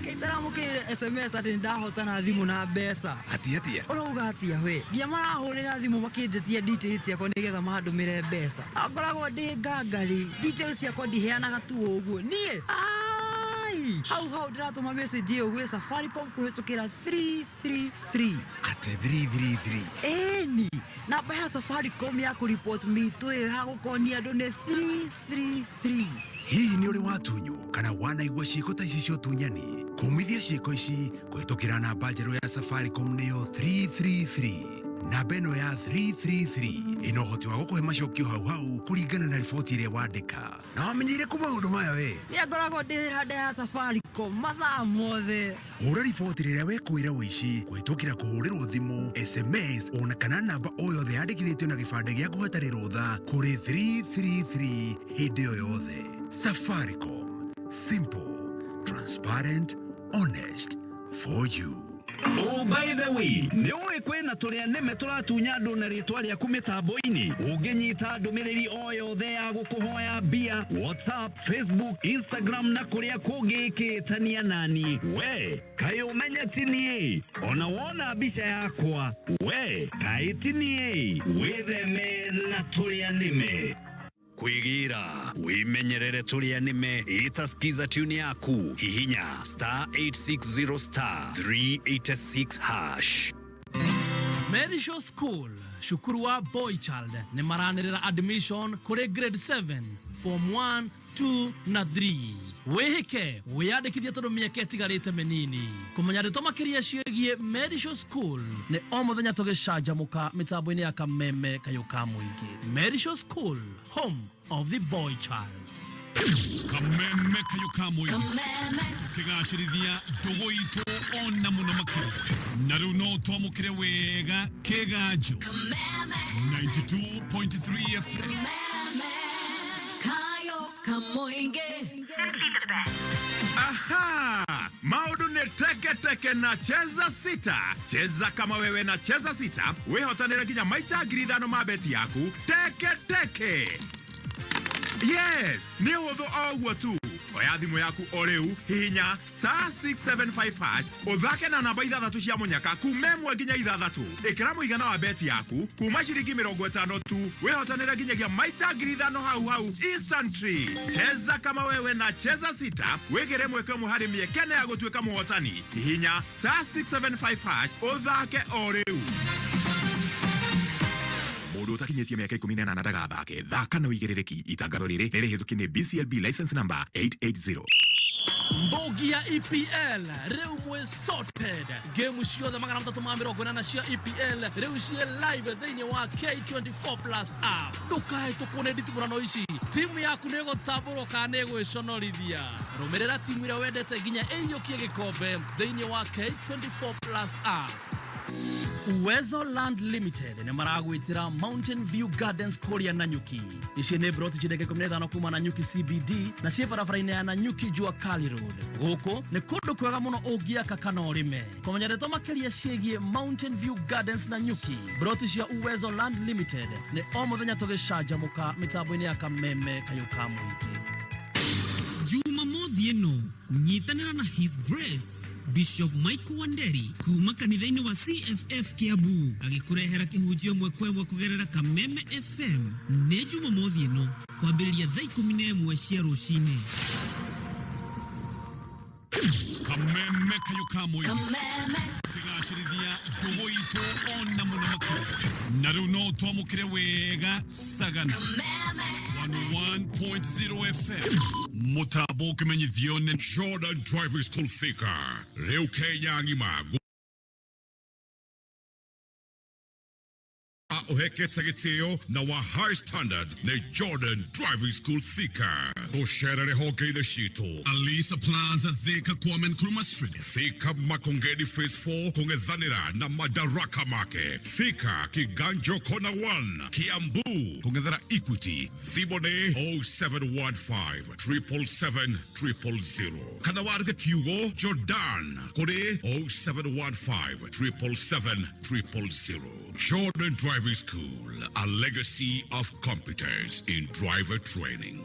Kĩcaramũkĩrire SMS atĩ nĩndahotana thimũ na mbeca. Atia atia? Ũrauga atia we? Nginya marahũrĩra thimũ makĩnjĩtia details ciakwa nĩgetha mandũmĩre mbeca. Ngoragwo ndĩ ngangari, details ciakwa ndiheanaga tu ũguo. Niĩ ai, hau hau ndĩratũma message ĩyo gwĩ Safaricom kũhĩtũkĩra 333. Atĩ 333? Ĩni, namba ya Safaricom ya kũripot mĩitũ ĩyo ya gũkonia andũ nĩ 333. Hihi nĩ ũrĩ watunywo kana wanaigua ciĩko ta ici cia ũtunyani? Kũmithia ciĩko ici kũhĩtũkĩra namba njerũ ya Safaricom nĩyo 333. Namba ĩno ya 333 ĩna ũhoti wa gũkũhe macokio hau hau kũringana na riboti ĩrĩa wandĩka. Na wamenyeire kũ maũndũ maya we? Niĩ ngoragwo ndĩ rada ya Safaricom mathaa mothe. Hũra riboti rĩrĩa wekũĩra ũici kũhĩtũkĩra kũhũrĩrwo thimũ, SMS ona kana namba o yothe yandĩkithĩtio na gĩbandĩ gĩaku hatarĩ rũtha kũrĩ 333 hĩndĩ o yothe. Safaricom. Simple, transparent, honest for you. Oh, by the way, nĩ ũĩ kwĩna tũrĩa nĩme tũratunya andũ na rĩtwa rĩaku mĩtambo-inĩ? Ũngĩnyita ndũmĩrĩri o yothe ya gũkũhoya mbia WhatsApp, Facebook, Instagram na kũrĩa kũngĩ ĩkĩtania nani, we kaĩ ũmenye ti niĩ? Ona wona mbica yakwa, we kaĩ ti niĩ? Wĩtheme na tũrĩa nĩme. Kwĩgĩra wĩmenyerere tũrĩa nĩme. Ĩta skiza tune yaku, hihinya *860 *386#. Merisho School, cukuru wa Boy Child, nĩ maranĩrĩra admission kũrĩ grade 7, form 1, 2 na 3. Wĩhĩke wĩyandĩkithie tondũ mĩeke ĩtigarĩte mĩnini. Kũmenya ndeto makĩria ciĩgiĩ Merisho School nĩ o mũthenya tũgĩcanjamũka mĩtambo-inĩ ya Kameme Kayũ ka Mũingĩ. Merisho School, home of the boy child. Kameme Kayũ ka Mũingĩ, tũkĩgacĩrithia ndũgũ itũ ona mũno makĩria, na rĩu no twamũkĩre wega kĩganjo 92.3 FM. Kayo Kamoinge. Aha! Maũndũ nĩ teke teke na Cheza Sita. Cheza kama wewe na Cheza Sita, wĩhotanĩre nginya maita 5,000 ma beti yaku teke teke. Yes, nĩ ũhũthũ o ũguo tu. Oya thimũ yaku o rĩu, hihinya *675# ũthake na namba ithathatũ cia mũnyaka kuma 1 nginya 6. Ĩkĩra mũigana wa beti yaku kuma ciringi 50 tu, wĩhotanĩre nginyagia maita 5,000 hau hau instantly. Cheza kama wewe na Cheza Sita, wĩgĩre mweke ũmwe harĩ mĩeke ya gũtuĩka mũhotani. Hihinya *675# ũthake o rĩu. Mũndũ ũtakinyĩtie mĩaka 18 ndagathake. Thaka na ũigĩrĩrĩki. Itangatho rĩrĩ nĩ rĩhĩtũkie nĩ BCLB license number 880. Mbogi ya EPL rĩu mwĩ sorted. Game ciothe 380 cia EPL rĩu ciĩ live thĩinĩ wa K24 Plus app. Ndũkahĩtũkwo nĩ nditimũrano ici. Timu yaku nĩ ĩgũtambũrwo kana nĩ ĩgwĩconorithia. Rũmĩrĩra timu ĩrĩa wendete nginya ĩiyũkie gĩkombe thĩinĩ wa K24 Plus app. Uwezo Land Limited nĩ maragwĩtĩra Mountain View Gardens kũrĩa Nanyuki. Ici nĩ broti ciringi 15 kuma Nanyuki CBD na ciĩ barabara-inĩ ya Nanyuki Jua Kali Road. Gũkũ nĩ kũndũ kwega mũno ũngĩaka kana ũrĩme. Kũmenya ndeto makĩria ciĩgiĩ Mountain View Gardens Nanyuki, broti cia Uwezo Land Limited nĩ o mũthenya tũgĩcanjamũka mĩtambo-inĩ ya Kameme Kayũ ka Mũingĩ. Jumamothi ĩno nyitanĩra na His Grace Bishop Michael Wanderi kuma kanitha-inĩ wa CFF Kiambu agĩkũrehera kĩhunjio ĩmwe kwa ĩmwe kũgerera Kameme FM. Nĩ Jumamothi ĩno kwambĩrĩria thaa 11 cia rũcinĩ. Kameme Kayũ ka Mũingĩ, kĩgacĩrithia ndũgũ itũ ona mũno makĩria, na rĩu no twamũkĩre wega sagana 101.0 FM. Mũtambo ũkĩmenyithio nĩ Jordan Driving School Thika, rĩu Kenya ng'ima uhekete gĩtĩo na wa high standard nĩ Jordan Driving School Thika. Tũcerere honge-inĩ citũ Alisa Plaza, Thika, Kwame Nkrumah Street, Thika Makongeni Phase 4 kũng'ethanĩra na Madaraka Market, Thika Kiganjo Corner 1, Kiambu kũng'ethera Equity. Thimũ nĩ 0715 777 000 kana warĩke kiugo Jordan kũrĩ 0715 777 000. Jordan Driving School, a legacy of competence in driver training.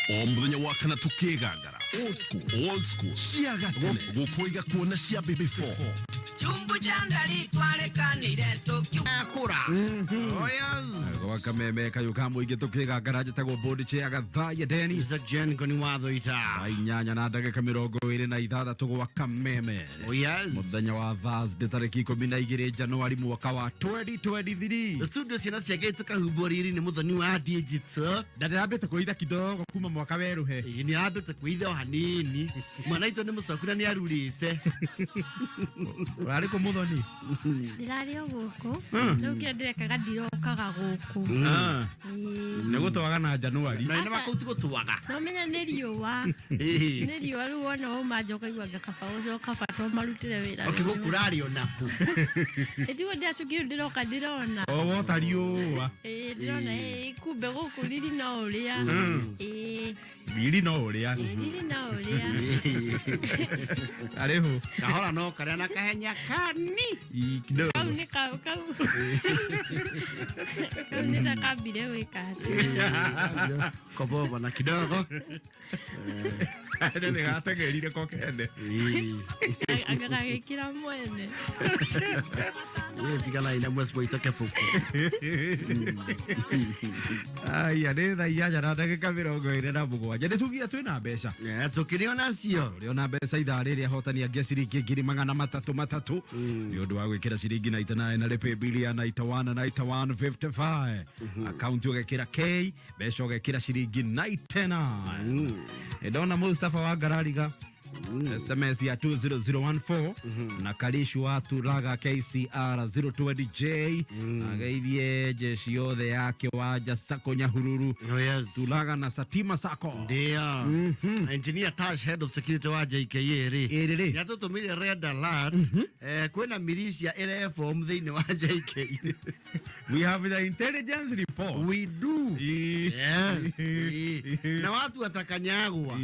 O muthenya wa kana tukigangara old school, old school cia gatene gukoiga kuona cia before Chumbu cha ndari twarekanire tukiakura. Gwa kameme kayo ka muingi tukigangara njitagwo board chair Gathaiya Dennis Jen Ngoni watho ita thaa inyanya na ndagika 26 gwa kameme. Oh yes. Muthenya wa Thursday tariki 12 Januari mwaka wa 2023. Studio ciana ciake tukahumbwo riri ni muthoni wa digital na ndirambite kuitha kidogo kuma mwaka weruhe. Ni arambite kuitha o hanini mwana itũ nĩ mũcoku na nĩ arurĩte. Urarĩ kũ muthoni? Ndĩrarĩ o gũkũ rĩu kĩrĩa ndĩrekaga ndirokaga gũkũ. Nĩ gũtwaga na Januari. Na nĩ makau ti gũtwaga. No menya nĩ riũa. Nĩ riũa rĩu wona wauma nja ũkaigua anga kaba gũcoka bata ũmarutĩre wĩra. Okay, gũkũ ũrarĩ onaku. Ĩtiguo ndĩracokire ndĩroka ndĩrona. O wota riũa. Ĩĩ ndĩrona ĩĩ kumbe gũkũ riri no ũrĩa. Ĩĩ riri no ũrĩa. Riri no ũrĩa. Arĩho. Kahora no karĩa na kahenya kani. Kidogo. Kau nĩ kau kau. Kau nĩ ta kambire gwĩka atĩ. Kobobo na kidogo. Nĩ gateng'erire ko kene. Anga gagĩkĩra mwene. Tigana ina mwezi mwito kebuku. Aya nĩ thaa inyanya na ndagĩka 27. Nĩ tugia twĩna mbeca. Tũkĩrĩ onacio. Tũrĩ ona mbeca ithaa rĩrĩ ahotani angĩ a ciringi ngiri magana matatũ matatũ nĩ ũndũ wa gwĩkĩra ciringi 99 na rĩpĩ bili ya 91 91 55 akaunti ũgekĩra K mbeca ũgekĩra ciringi 99. Ndona Mustafa wa Ngarariga SMS ya 20014 na Karishu wa Turaga KCR 020J ageithie jeshi yothe ya Kiwanja Sacco Nyahururu. Oh yes. Turaga na Satima Sacco. Ndio. Engineer Tash, head of security wa JKA ri. Ĩrĩ. Nĩatũtũmĩire red alert. Kwĩna militia ĩreform thĩinĩ wa JKA. We have the intelligence report. We do. Yes. Na watu watakanyagwa.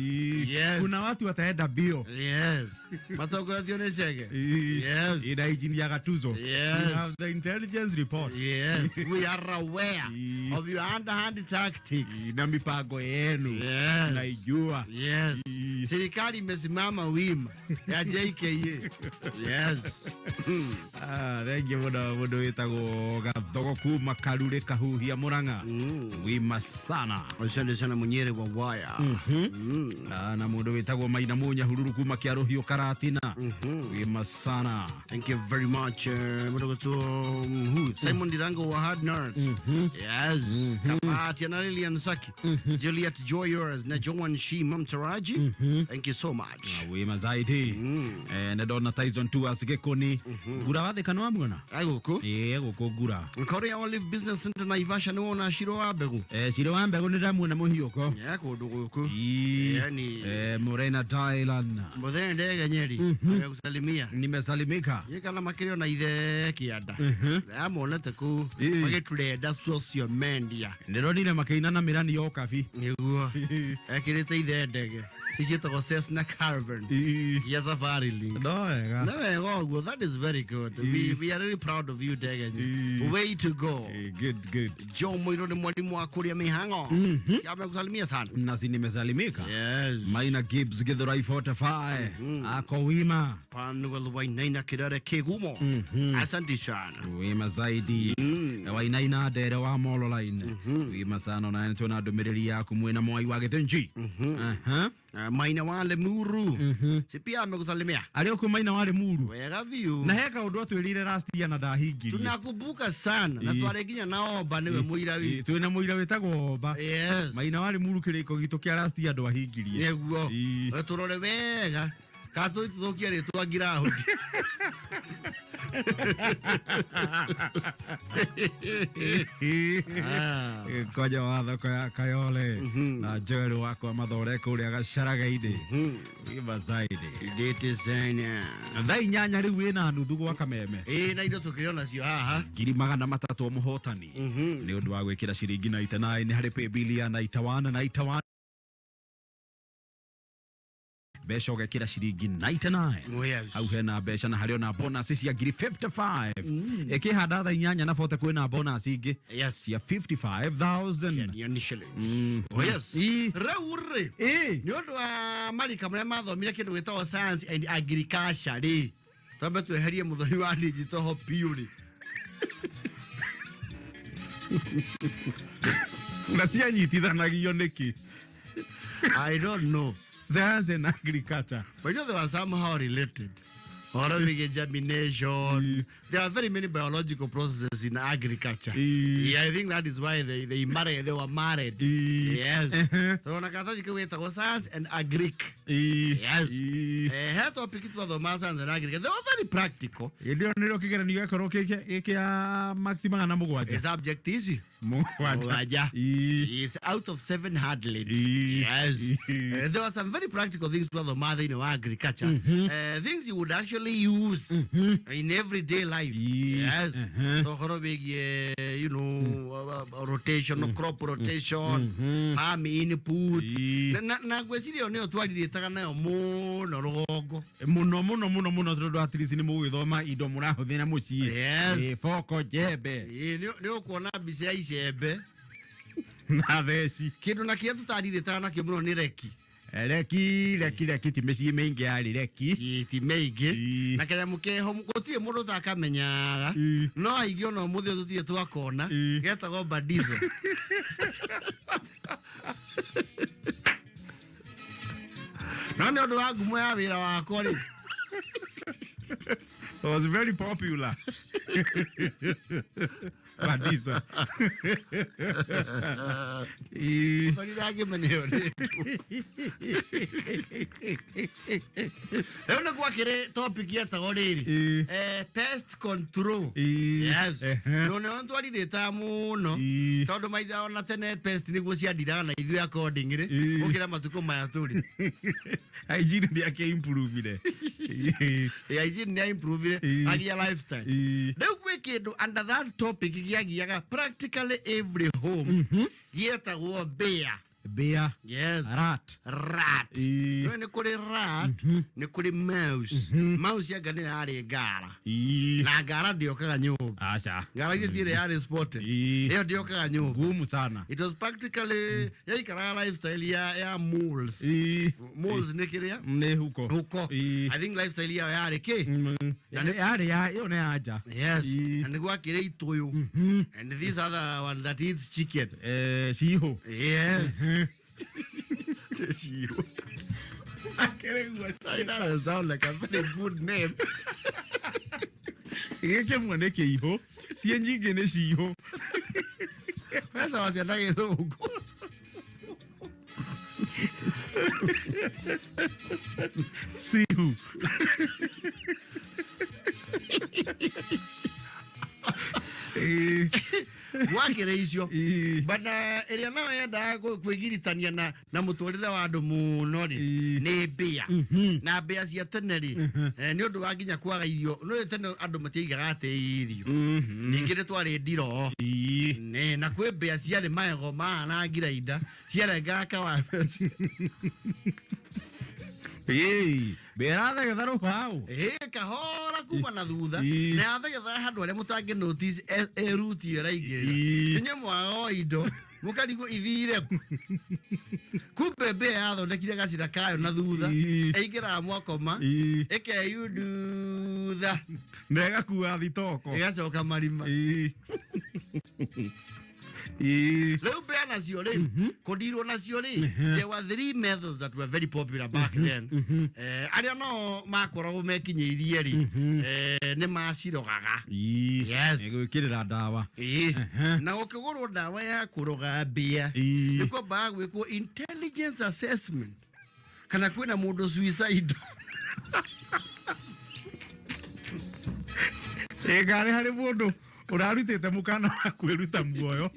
Yes. Kuna watu wataenda bio. Yes. Matongoretio nĩ Chege. Yes. Ina engineer Gatuzo. Yes. We have the intelligence report. Yes. We are aware of your underhand tactics. Na mipango yenu. Yes. Naijua. Yes. Serikali imesimama wima ya JKA. Yes. Thank you mũno mũndũ wĩtagwo Gathogo kuma Karure Kahuhia Murang'a. Wima sana. Asante sana Munyere wa waya. Na mũndũ wĩtagwo Maina Munyahururu kuma Kĩarũhiũ Karatina. Wima sana. Thank you very much. Simon Dirango wa Hard Nerds. Yes. Kapati na Lilian Saki. Juliet Joyers na Joan Shi Mamtaraji. Thank you so much. Wima zaidi. Na ndona Tyson Tours Gĩkũni. Ngura wathĩka nĩ wamuona? Ai gũkũ? Ĩĩ gũkũ Ngura. Korea Olive Business Center Naivasha nĩ wona Shiro wa mbegũ? Shiro wa mbegũ nĩ ndamuona mũhiũko. Yeah, kũndũ gũkũ. Yani Morena Thailand. Mũthee ndege Nyeri. Nimekusalimia. Nimesalimika. Ye kana makĩrĩ ona ithe kĩanda. Amonete kũu magĩtrenda social media. Ndĩronire makĩina na mĩrani ya Okabi. Nĩguo. Ekĩrĩte ithe ndege. Ciĩtagwo Cessna Caravan. Ya Safari Link. No wega. No wega ũguo. That is very good. We are really proud of you, Ndege. Way to go. Good, good. Joe Mũirũ nĩ mwalimu wa kũrĩa mĩhang'o. Amekusalimia sana. Nasi nimesalimika. Yes. Maina Gibbs Githurai 45. Ako wima. Panuel Wainaina Kĩrere Kĩgumo. Asante sana. Wima zaidi. Wainaina Ndere wa Mololine. Wima sana na nĩ tuona ndũmĩrĩri yaku mwĩna Mwai wa Gĩthĩnji. Maina wa Lemuru. Si pia amekusalimia. Arĩ ũkũ Maina wa Lemuru. Wega biũ. Na he kaũndũ atwĩrire last year na ndahingirie. Tunakumbuka sana na twarĩ nginya na Omba nĩwe mũira witũ. Twĩna mũira wĩtagwo Omba. Yes. Maina wa Lemuru kĩrĩko gitũ kĩa last year ndwahingirie. Nĩguo. Tũrore wega. Kana tũthũkie rĩtwa ngiraũndi. Koja wa thoko ya Kayole na Joel wakwa mathore kũrĩa gacaraga-inĩ. Wima zaidi. Ndĩte sana. Thaa inyanya rĩu wĩna nuthu gwa kameme. Ĩĩ na indo tũkĩrĩ onacio haha. Ngiri magana matatũ mũhotani. Nĩ ũndũ wa gwĩkĩra ciringi 99 harĩ pay bill ya 91 91 Mbeca ũgekĩra ciringi 99. Oh, yes. Hau hena mbeca na harĩ ona bonus cia ngiri 55. Ĩkĩhanda thaa 8 na 40 kwĩna bonus ingĩ cia 55,000. Oh, yes. Rĩu rĩ, nĩ ũndũ wa marika marĩa mathomire kĩndũ gĩtagwo science and agriculture rĩ, twambe tweherie mũthoni wa digital ho biũ rĩ. Na cianyitithanagio nĩkĩ? I don't know. Science and agriculture. But you know they were somehow related. Ũhoro wĩgiĩ germination. There are very many biological processes in agriculture. Yeah, I think that is why they were married. Yes. So na karatathi kau getagwo science and agric. Yes. He topic twathoma science and agric. They were very practical. Hĩndĩ ĩyo nĩrĩo kĩgeranio gĩakorwo gĩ kĩa maxi 700. Subject ici 7. Mũgwanja. Is out of 700. Yes. There were some very practical things twathoma thĩinĩ wa agriculture. Things you would actually use in everyday life. Yes. So ũhoro wĩgiĩ, you know, rotation, crop rotation, farm inputs. Na ngwĩciria ĩyo nĩyo twarirĩtaga nayo mũno rũgongo. Mũno mũno mũno mũno tondũ at least nĩ mũgũgĩthoma indo mũrahũthĩra mũciĩ. Yes. Boko, jembe. Nĩ ũkuona mbica ya icembe na theci. Kĩndũ na kĩrĩa tũtarirĩtaga nakĩo mũno nĩ reki. Reki reki reki ti mĩciĩ mĩingĩ yarĩ reki. Ti mĩingĩ. Na kanyamũ keho gũtirĩ mũndũ ũtakamenyaga. No aingĩ ona ũmũthĩ ũyũ tũtirĩ twakona. Getagwo badizo. No nĩ ũndũ wa ngumo ya wĩra wakwa rĩ. It was very popular. Badizo. Mũthoni ndangĩmenya ĩyo nĩ Rĩu nĩ gwakĩrĩ topic yetagwo rĩrĩ, pest control. Yes. No nĩyo twarirĩtaga mũno tondũ maitha ona tene pest nĩguo ciandiraga na ithuĩ accordingly gũkĩra matukũ maya tũrĩ. Hygiene nĩ akĩ-improvire. Hygiene nĩ improvire agia lifestyle. Rĩu gwĩ kĩndũ under that topic gĩagiaga practically every home gĩetagwo bear. Bear. Yes. Rat. Rat. No nĩ kũrĩ rat, nĩ kũrĩ mouse. Mouse anga nĩyo yarĩ ngara. Na ngara ndĩokaga nyũmba. Aca. Ngara icio tirĩ yarĩ spotted. Ĩyo ndĩokaga nyũmba. Ngumu sana. It was practically yaikaraga lifestyle ya moles. Moles nĩ kĩrĩa? Nĩ huko. Huko. I think lifestyle yao yarĩ kĩ? Na nĩ yarĩ ya ĩyo nĩ ya nja. Yes. Na nĩ gwakĩrĩ itũyũ. And this other one that eats chicken. Ciihũ. Yes. Ciihũ. That sound like a very good name. Gĩkĩ kĩmwe nĩ kĩihũ, ciĩ nyingĩ nĩ ciihũ. Mbeca waciana gĩthũngũ. Cihu. Gwakĩrĩ icio. But ĩrĩa nayo yendaga kwĩgiritania na mũtũrĩre wa andũ mũno rĩ nĩ mbĩa. Na mbĩa cia tene rĩ, nĩ ũndũ wa nginya kwaga irio. Nĩ tene andũ matiaigaga atĩ irio. Ningĩ nĩ twarĩ ndiroo. Nĩ, na kwĩ mbĩa ciarĩ magego mahana ngirainda ciarengaga kawa. Mbĩa ĩrathegetha rũbaũ. Kahora kuma na thutha. Na yathegethaga handũ harĩa mũtangĩ notice ĩruti ĩyo ĩraingĩrĩra. Inyuĩ mwaga o indo mũkarigwo ithire kũ. Kumbe mbĩa yathondekire gacĩra kayo na thutha. Ĩingĩraga mwakoma, ĩkeyundutha. Na ĩgakua thitoko. Ĩgacoka marima. Rĩu mbĩa nacio rĩ, kũndirwo nacio rĩ, there were three methods that were very popular back then. Arĩa no makoragwo mekinyĩirie rĩ, nĩ macirogaga. Yes. Gwĩkĩrĩra ndawa. Na gũkĩgũrwo ndawa ya kũroga mbĩa, nĩ kwambaga gwĩkwo intelligence assessment kana kwĩna mũndũ suicide. Ĩngarĩ harĩ mũndũ ũrarutĩte mũkana wa kwĩruta muoyo.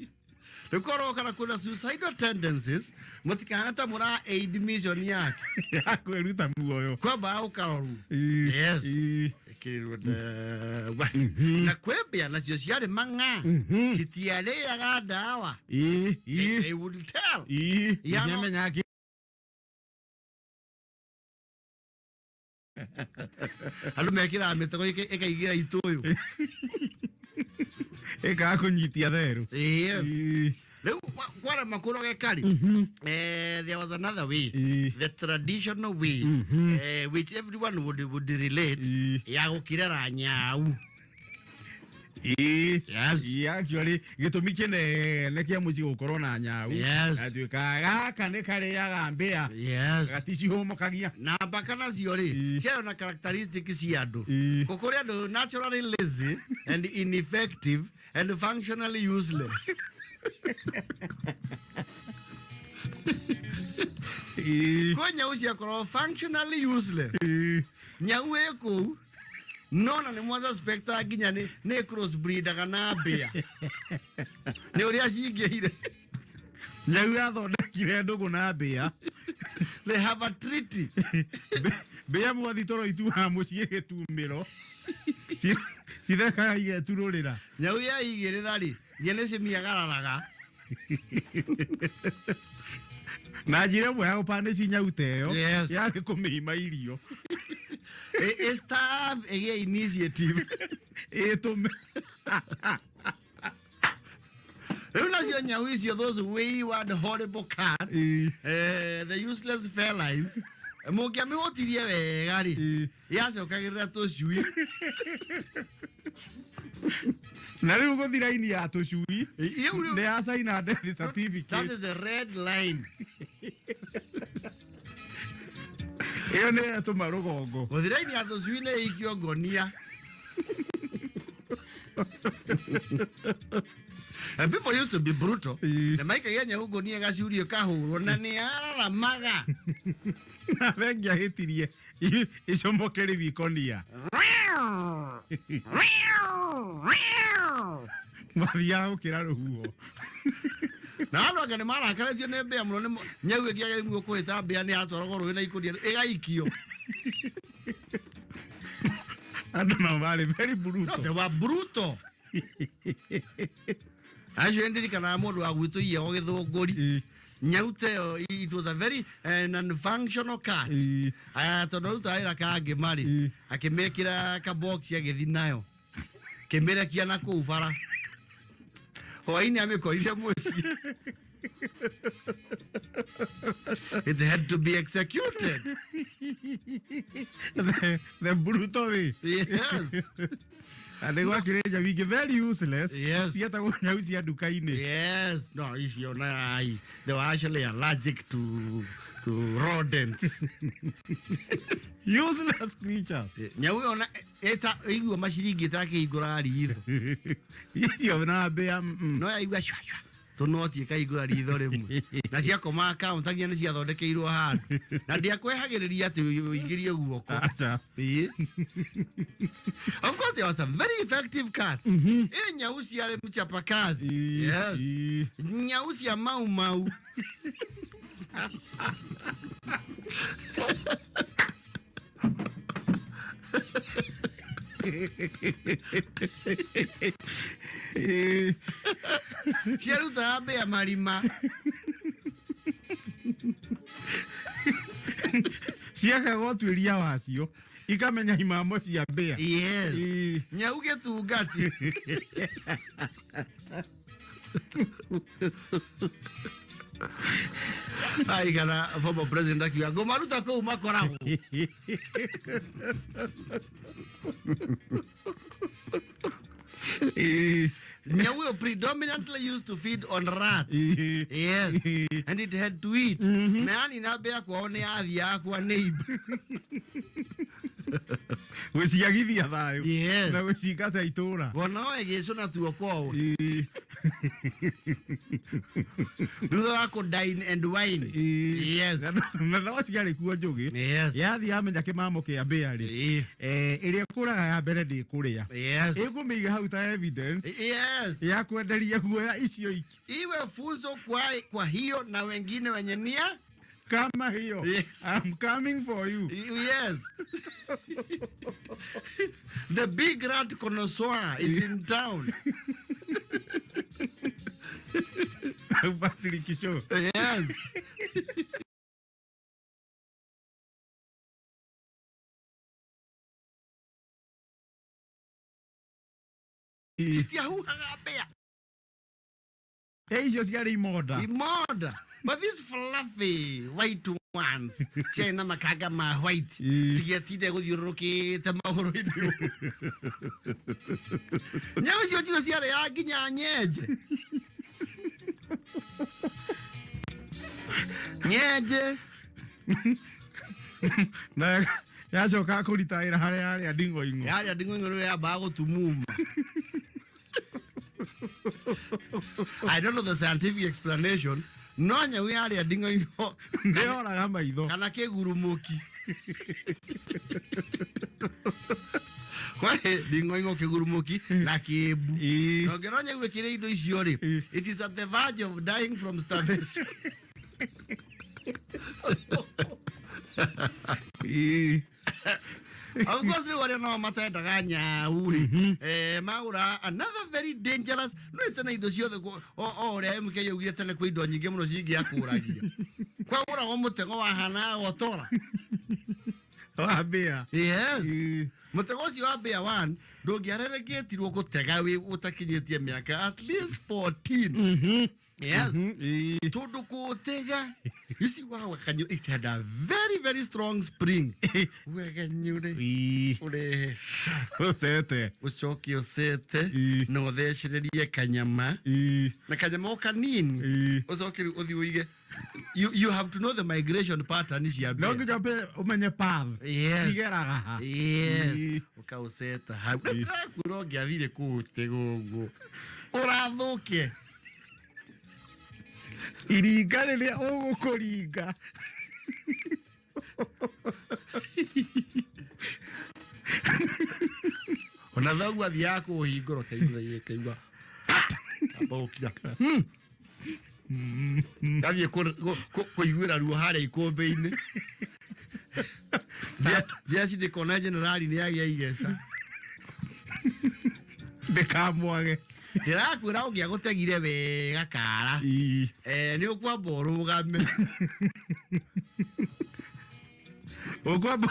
Nĩkorwo kana kwĩna suicidal tendencies, mũtikahana ta mũra aid mission yake ya kwĩruta muoyo. Kwambaga gũkarorwo. Yes. Ĩkĩrĩrwo ndawa. Na kwĩ mbĩa nacio ciarĩ mang'a. Citiarĩaga ndawa. They would tell. Nĩamenyaga. Andũ mekĩraga mĩtego ĩkaigĩra itũyũ. Ĩkaga kũnyitia therũ. Yes. Rĩu kwarema kũrogeka rĩ, there was another way, the traditional way, which everyone would relate, ya gũkirera nyau. Ĩĩ. Actually gĩtũmi kĩnene kĩa mũciĩ gũkorwo na nyau. Atuĩka gaka nĩ karĩaga mbĩa. Gaticihũmũkagia. Na mbaka nacio rĩ, ciarĩ na characteristic cia andũ. Kũrĩ andũ naturally lazy and ineffective and functionally useless. Kwĩ nyau ciakorwo functionally useless. Nyau ĩ kũu nona nĩ mwa suspecta nginya nĩ crossbreedaga na mbĩa. Nĩ ũrĩa cingĩhire. Nyau yathondekire ndũgũ na mbĩa. They have a treaty. Mbĩa mwathi toro ituaga mũciĩ gĩtumĩro. Cithekaga igeturũrĩra. Nyau yaigĩrĩra rĩ, nginya nĩ cimiagararaga. Na njĩra ĩmwe ya gũpanici nyau ta ĩyo yarĩ kũmĩima irio. Starve ĩgĩe initiative. Ĩtũme. Rĩu nacio nyau icio, those wayward horrible cats, the useless felines, mũngĩamĩhũtirie wega rĩ, yacokagĩrĩra tũcui. Na rĩu gũthi raini ya tũcui nĩ ya caina death certificate. That is the red line. Ĩyo nĩ yatũma rũgongo. Gũthi raini ya tũcui nĩ ĩikio ngonia. And people used to be brutal. Na maikagia nyau ngonia ĩgacurio ĩkahũrwo na nĩ yararamaga. Na thengia hĩtirie icomoke rĩu ikonia. Mathiaga gũkĩra rũhuho. Na andũ anga nĩ marakarĩtio nĩ mbĩa mũno, nĩ nyau ĩngĩagĩrĩirwo kũhĩta mbĩa nĩ yatwaragwo rũĩ na ikũnia ĩgaikio. Andũ nao marĩ very brutal. No, they were brutal. Acio ndirikanaga mũndũ wa gwitũ iyagwo gĩthũngũri. Nyau ta ĩyo, it was a very non-functional cat. Tondũ arutaga wĩra kangĩ marĩ, akĩmĩkĩra kabox agĩthiĩ nayo. Kĩmĩrekia na kũu bara. Hwaĩ-inĩ amĩkorire mũciĩ. It had to be executed. The brutal way. Yes. And gwakĩrĩ nyau ingĩ very useless. Yes. Cietagwo nyau cia nduka-inĩ. Yes. No, icio na ai. They were actually allergic to rodents. Useless creatures. Nyau ĩyo na ĩta ĩigua maciringi ĩtakĩhingũraga ritho. Icio na mbĩa. No yaigua cua cua. Tũnoti ĩkahingũra ritho rĩmwe. Na ciakoma akaunti nginya nĩ ciathondekeirwo handũ. Na ndiakwehagĩrĩria atĩ ũingĩrie guoko. Acha. Of course there was some very effective cats. Ĩ nyau ciarĩ mchapakazi. Yes. Nyau cia mau mau. Ciarutaga mbĩa marima. Ciakaga ũtuĩria wacio ikamenya imamo cia mbĩa. Yes. Nyau gĩtungati. Aigana former president akiuga ngũmaruta kũu makoragwo. Nyau ĩyo predominantly used to feed on rats. Yes. And it had to eat. Na yani na mbĩa kwao nĩ yathiaga kwa neighbor. Gũciagithia thayũ. Yes. Na gũcingata itũra. Wona ĩgĩcũna tuoko. Thutha wa kũ dine and wine. Yes. Na no ciarĩ kuo njũgĩ. Yes. Yathiĩ yamenya kĩmamo kĩa mbĩa rĩ. Ĩrĩa ĩkũraga ya mbere ndĩkũrĩa. Yes. Ĩkũmĩiga hau ta evidence. Yes. Ya kwenderia guoya icio iki. Iwe funzo kwa hiyo na wengine wenye nia kama hiyo. Yes. I'm coming for you. Yes. The big rat connoisseur is in town. Patrick Show. Yes. Citiahuhaga mbĩa. Icio ciarĩ imonda. Imonda. But these fluffy white ones ciarĩ na makanga ma white, tigiatinde gũthiũrũrũkĩte magũrũ-inĩ. Nyau icio njirũ ciarĩ ya nginya nyenje. Nyenje. Na yacoka kũruta wĩra harĩa yarĩa nding'oing'o. Yarĩa nding'oing'o nĩyo yambaga gũtumuma. I don't know the scientific explanation. No nyau yarĩa nding'oing'o ndĩyoraga maitho kana kĩgurumũki. Kwarĩ nding'oing'o, kĩgurumũki na kĩmbu. Na ũngĩona nyau ĩkĩrĩa indo icio rĩ, it is at the verge of dying from starvation. Of course rĩu arĩa nao matendaga nyau rĩ, magũra another very dangerous. No ĩtene indo ciothe o ũrĩa MK yaugire tene, kwĩ indo nyingĩ mũno cingĩakũragia. Kwagũragwo mũtego wahanaga gotora wa mbĩa. Yes, mũtego ũcio wa mbĩa one ndũngĩareregetirwo gũtega wĩ ũtakinyĩtie mĩaka at least 14. Yes, tondũ kũũtega, you see, wawakanyu, it had a very very strong spring. Weganyure ũrehe, ũcete, ũcoke ũcete na ũthecererie kanyama na kanyama o kanini, ũcoke rĩu ũthiĩ ũige. You have to know the migration pattern cia No mbĩa. nginya ũmenye path Yes. cigeraga ha. Yes, ũkaũceta hau. Ndĩrakwĩra ũngĩathire kũũtega ũguo ũrathũke. Iringa rĩrĩa ũgũkũringa. Ona thoguo athiaga kũũhingũra, kaigua kaigua kamba gũkira, gathiĩ kũiguĩra ruo harĩa ikũmbĩ-inĩ. Jeci ndĩkona generali nĩ agĩa igeca. Ndĩkamwage. Ndĩrakwĩra ũngĩagũtegire wega kara, nĩ ũkwamba ũrũgame. Ũkwamba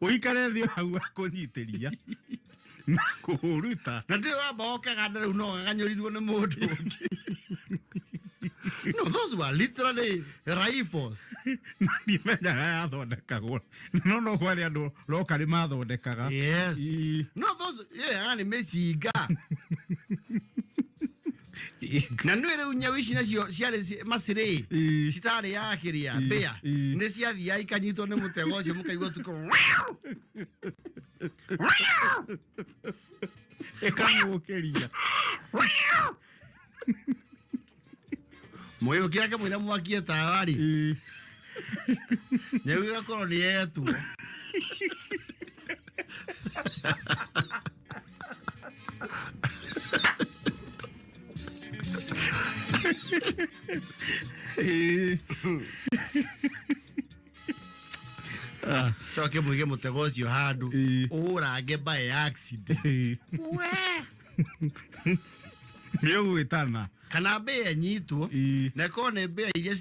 ũikare thĩ hau akũnyitĩria na kũũruta. Na ndĩ wamba ũkaganda rĩu no gaganyũrirwo nĩ mũndũ ũngĩ. No, those were literally rifles. Na ndimenyaga yathondekagwo, no kwarĩ andũ lokarĩ mathondekaga. Yes. No, those, yeah, nĩ mĩcinga. Na nĩ rĩu nyau ici nacio ciarĩ macirĩ citarĩ ya kĩrĩa mbĩa nĩ ciathiaga ikanyitwo nĩ mũtego ũcio, mũkaigua tuko Ĩkamũkĩria. Mũyũkĩra kamũira mwakie tawa rĩ, nyau ĩgakorwo nĩ yetwo. Coke mũige mũtego ũcio handũ ũrange by accident. Nĩ ũgwĩtana. Kana mbĩa ĩnyitwo na ĩkorwo nĩ mbĩa iria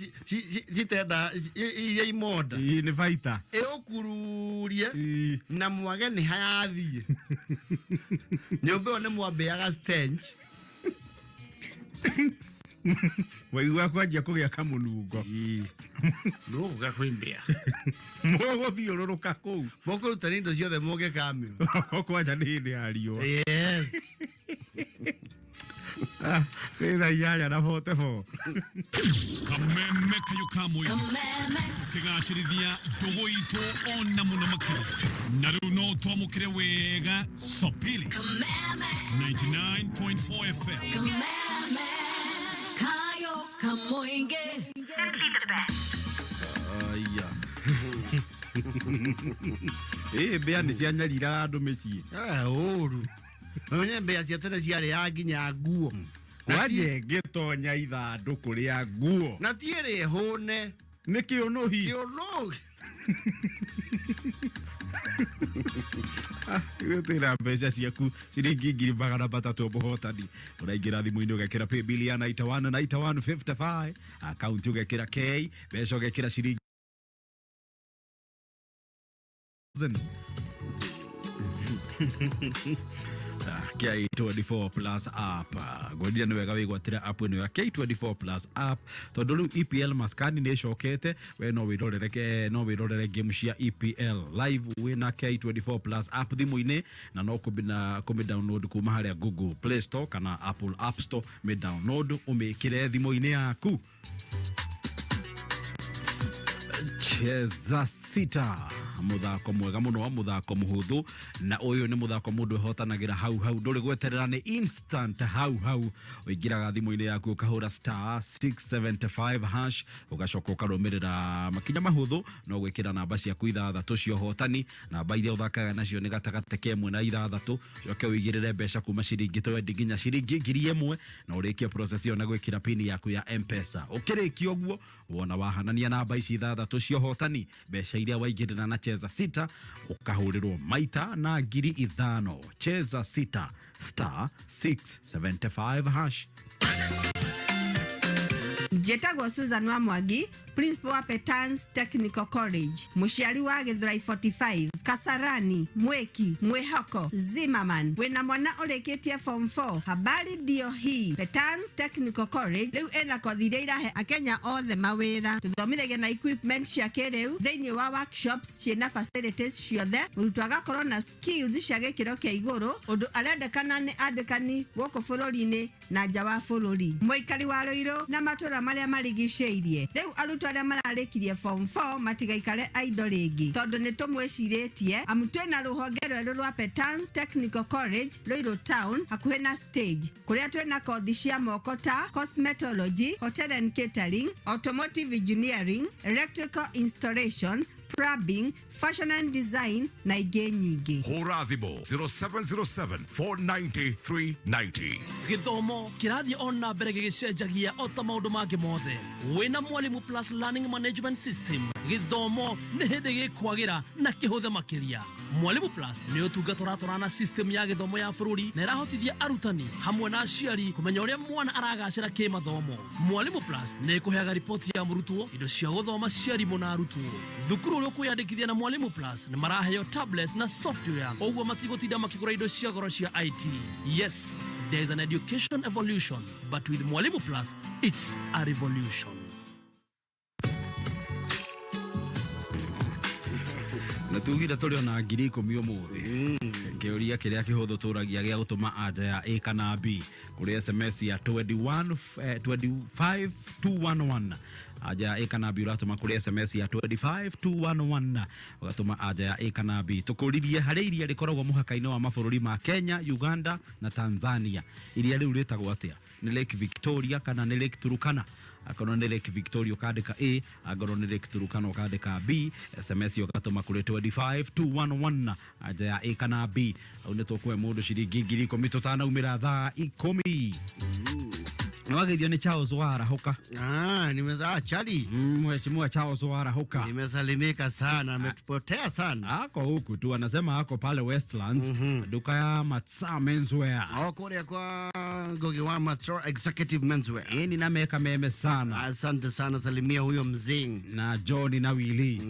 citenda iria imonda. Nĩ baita. Ĩũkururie na mwage nĩ hayathiĩ. Nyũmba ĩyo nĩ mwambĩaga stench. Waigua kwanjia kũgĩa kamũnungo. Nũgũka kwĩ mbĩa. Mũgũthiũrũrũka kũu. Mũkũruta nĩ indo ciothe mũngĩkamĩo. Kwanja nĩ hĩndĩ ya riũa. Yes. Nĩ thaa 8:44. Kameme kayo ka mũingĩ tũkĩgacĩrithia ndũgũ itũ ona mũno makĩria, na rĩu no twamũkĩre wega Sopili 99.4 FM. Kameme kayo kamoinge. Aya. Ĩ mbĩa nĩ cianyariraga andũ mĩciĩ. Ũru. Ũmenye mbĩa cia tene ciarĩ ya nginya nguo. Kwanje ngĩtonya ithandũkũ rĩa nguo. Na ti ĩrĩ hũne. Nĩ kĩũnũhi. Kĩũnũhi. Ithuĩ twĩna mbeca ciaku ciringi 300,000 mũhotani. Ũraingĩra thimũ-inĩ ũgekĩra paybill ya 91 91 55, akaunti ũgekĩra K, mbeca ũgekĩra ciringi. K24 Plus app. Ngwendire nĩ wega wĩgwatĩre app ĩno ya K24 Plus app tondũ rĩu EPL maskani nĩ ĩcokete, we no wĩrorere no wĩrorere game cia EPL live wĩna K24 Plus app thimũ-inĩ, na no kũmĩ download kuma harĩa Google Play Store kana Apple App Store, mĩ download ũmĩkĩre thimũ-inĩ yaku. Cheza Sita, muthako mwega muno, muthako muhuthu, na uyu ni muthako mundu ehotanagĩra hau hau, ndũrĩ gweterera, nĩ instant, hau hau ũingĩraga thimũ-inĩ yaku ũkahũra *675 hash, ũgacoka ũkarũmĩrĩra makinya mahũthũ no gwĩkĩra namba ciaku ithathatũ cia ũhotani. Namba iria ũthakaga nacio nĩ gatagatĩ ka 1 na 6, ũcoke ũigĩrĩre mbeca kuma ciringi 20 nginya ciringi 1000, na ũrĩkie process ĩyo na gwĩkĩra pin yaku ya M-Pesa. Ũkĩrĩkia ũguo, wona wahanania namba ici ithathatũ cia ũhotani, mbeca iria waigĩrĩra na Cheza Sita ũkahũrĩrwo maita na 5,000. Cheza Sita, *675 hash. Njĩtagwo Susan wa Mwangi, principal wa Petans Technical College, mũciari wa Gĩthurai 45, Kasarani, Mweki, Mwihoko, Zimmerman, wĩna mwana ũrĩkĩtie form 4, habari ndio hii. Petans Technical College rĩu ĩna kothi iria irahe akenya othe mawĩra. Tũthomithagia na equipment cia kĩrĩu thĩinĩ wa workshops ciĩna facilities ciothe, mũrutwo agakorwo na skills cia gĩkĩro kĩa igũrũ, ũndũ arendekana nĩ andĩkani gũkũ bũrũri-inĩ na nja wa bũrũri. Mũikari wa Rũirũ na matũra marĩa marigicĩirie, rĩu arutwo arĩa mararĩkirie form 4 matigaikare idle rĩngĩ, tondũ nĩ tũmwĩcirĩtie, amu twĩna rũhonge rwerũ rwa Petans Technical College Ruiru Town, hakuhĩ na stage, kũrĩa twĩna kothi cia moko ta cosmetology, hotel and catering, automotive engineering, electrical installation, plumbing, fashion and design na ingĩ nyingĩ. Hũra thimũ 0707 490 390. Gĩthomo kĩrathiĩ o na mbere gĩgĩcenjagia o ta maũndũ mangĩ mothe. Wĩna Mwalimu Plus Learning Management System, gĩthomo nĩ hĩndĩ gĩkwagĩra na kĩhũthe makĩria. Mwalimu Plus nĩ ũtungata ũratwarana na system ya gĩthomo ya bũrũri na ĩrahotithia arutani hamwe na aciari kũmenya ũrĩa mwana aragacĩra kĩmathomo. Mwalimu Plus nĩ ĩkũheaga riboti ya mũrutwo, indo cia gũthoma cia arimũ na arutwo. Thukuru ũrĩa ũkwĩyandĩkithia na Mwalimu Plus nĩ maraheo tablets na software, ũguo matigũtinda makĩgũra indo cia goro cia IT. Yes, there is an education evolution, but with Mwalimu Plus, it's a revolution. Na tugire tũrĩ ona 10,000 ũmũthĩ. Kĩũria kĩrĩa kĩhũthũ tũragia gĩa gũtũma anja ya A kana B kũrĩ SMS ya 21 25211, anja ya A kana B ũratũma kũrĩ SMS ya 25211, ũgatũma anja ya A kana B. Tũkũririe harĩ iria rĩkoragwo mũhaka-inĩ wa mabũrũri ma Kenya, Uganda na Tanzania, iria rĩu rĩtagwo atĩa? Nĩ Lake Victoria kana nĩ Lake Turukana? Akorwo nĩ Lake Victoria ũkandĩka A, angorwo nĩ Lake Turukana ũkandĩka B. SMS ũgatũma kũrĩ 25211, anja ya A kana B. Hau nĩ tũkũhe mũndũ ciringi 10,000 tũtanaumĩra thaa 10. Nĩwageithio nĩ Charles Warahuka. Ah, nimeza Chali. Mheshimiwa Charles Warahuka. Nimesalimika sana, ametupotea sana. Ako huku tu, anasema ako pale Westlands, duka ya Matsa Menswear. Oh, kule kwa Ngugi wa Matsa Executive Menswear. Yeye na meka meme sana. Asante sana, salimia huyo mzee. Na John na Willy.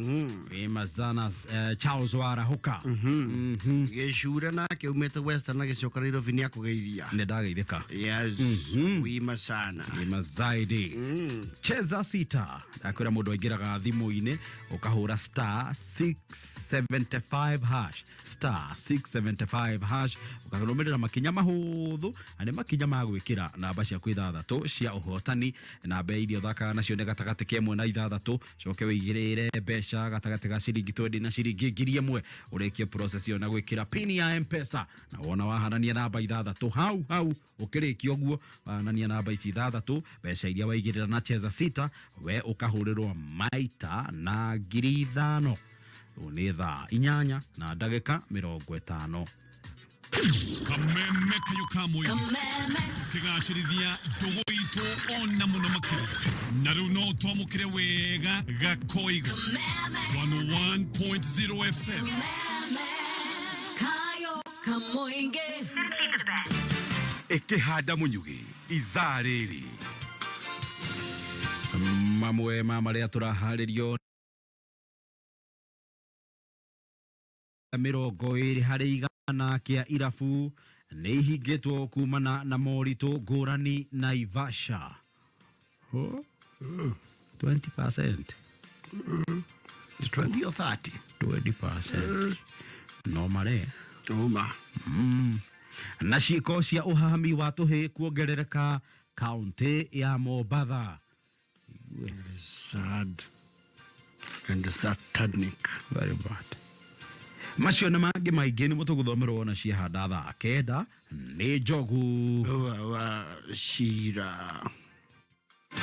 Wema sana, Charles Warahuka. Gĩcura nake umĩte Western agĩcoka Nairobi nĩ akũgeithia. Nĩ ndageithĩka. Yes. Wima sana. Wima zaidi. Cheza Sita. Ndakwĩra mũndũ aingĩraga thimũ-inĩ ũkahũra *675 hash, *675 hash, ũkarũmĩrĩra makinya mahũthũ, na nĩ makinya ma gwĩkĩra namba ciaku ithathatũ cia ũhotani. Namba iria ũthakaga nacio nĩ gatagatĩ ka 1 na 6, coke wĩigĩrĩre mbeca gatagatĩ ga ciringi 20 na ciringi 1000, ũrĩkie process ĩyo na gwĩkĩra pin ya M-Pesa, na wona wahanania namba ithathatũ hau hau, ũkĩrĩkia ũguo wahanania namba ici ithathatũ, mbeca iria waigĩrĩra na Cheza Sita we ũkahũrĩrwo maita na 5,000. Rĩu nĩ thaa 8:50. Kameme kayo ka mũingĩ tũkĩgacĩrithia ndũgũ itũ ona mũno makĩria, na rĩu no twamũkĩre wega Gakoigo 101.0 FM. Kayo Kamoinge. Ĩkĩhanda mũnyugĩ ithaa rĩrĩ. Mamwe ma marĩa tũraharĩrio, 20% kĩa irabu nĩ ihingĩtwo kumana na moritũ ngũrani Naivasha. 20%. It's 20 or 30? 20%. No mare. Uma. Na ciĩko cia ũhahami wa tũhĩ kuongerereka kaunti ya Mombatha. Sad and satanic. Very bad. Macio na mangĩ maingĩ nĩ mũtũgũthomerwo na ciahanda thaa 9 nĩ Njogu wa Cira.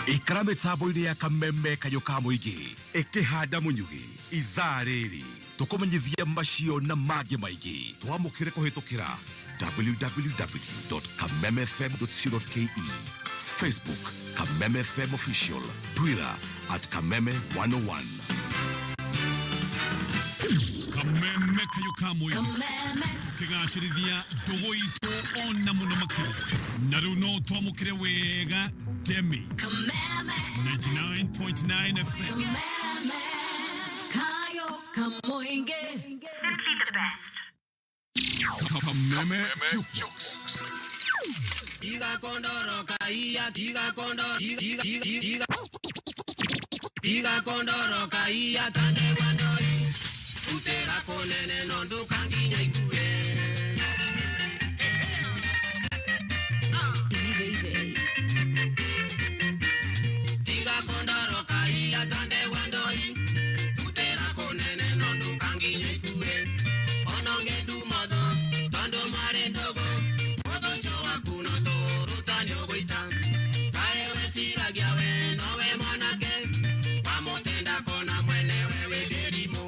Ikara mĩtambo-inĩ ya Kameme kayũ ka mũingĩ ĩkĩhanda mũnyugĩ ithaa rĩrĩ tũkũmenyithia macio na mangĩ maingĩ twamũkĩre kũhĩtũkĩra www.kamemefm.co.ke, Facebook Kameme FM Official, Twitter at Kameme 101. Kameme kayũ ka mũingĩ tũkĩgacĩrithia ndũgũ itũ ona mũno makĩria na rĩu no twamũkĩre wega Demi Kameme 99.9 FM. Kameme Kayo Kamoinge. Simply the best. Kameme Jukebox. Tiga kondoroka iya tiga kondoro tiga tiga tiga kondoroka iya tande gwandoi utera konene nondu kanginya ikue. DJJ. Tiga kondoroka iya tande gwandoi utera konene nondu kanginya ikue ononge dumotho tondu mare ndogo motho waku no tũrutane ũgũita kaĩ weciragia we nowe mwanake wamũtenda kona mwenewe wĩ kĩrimũ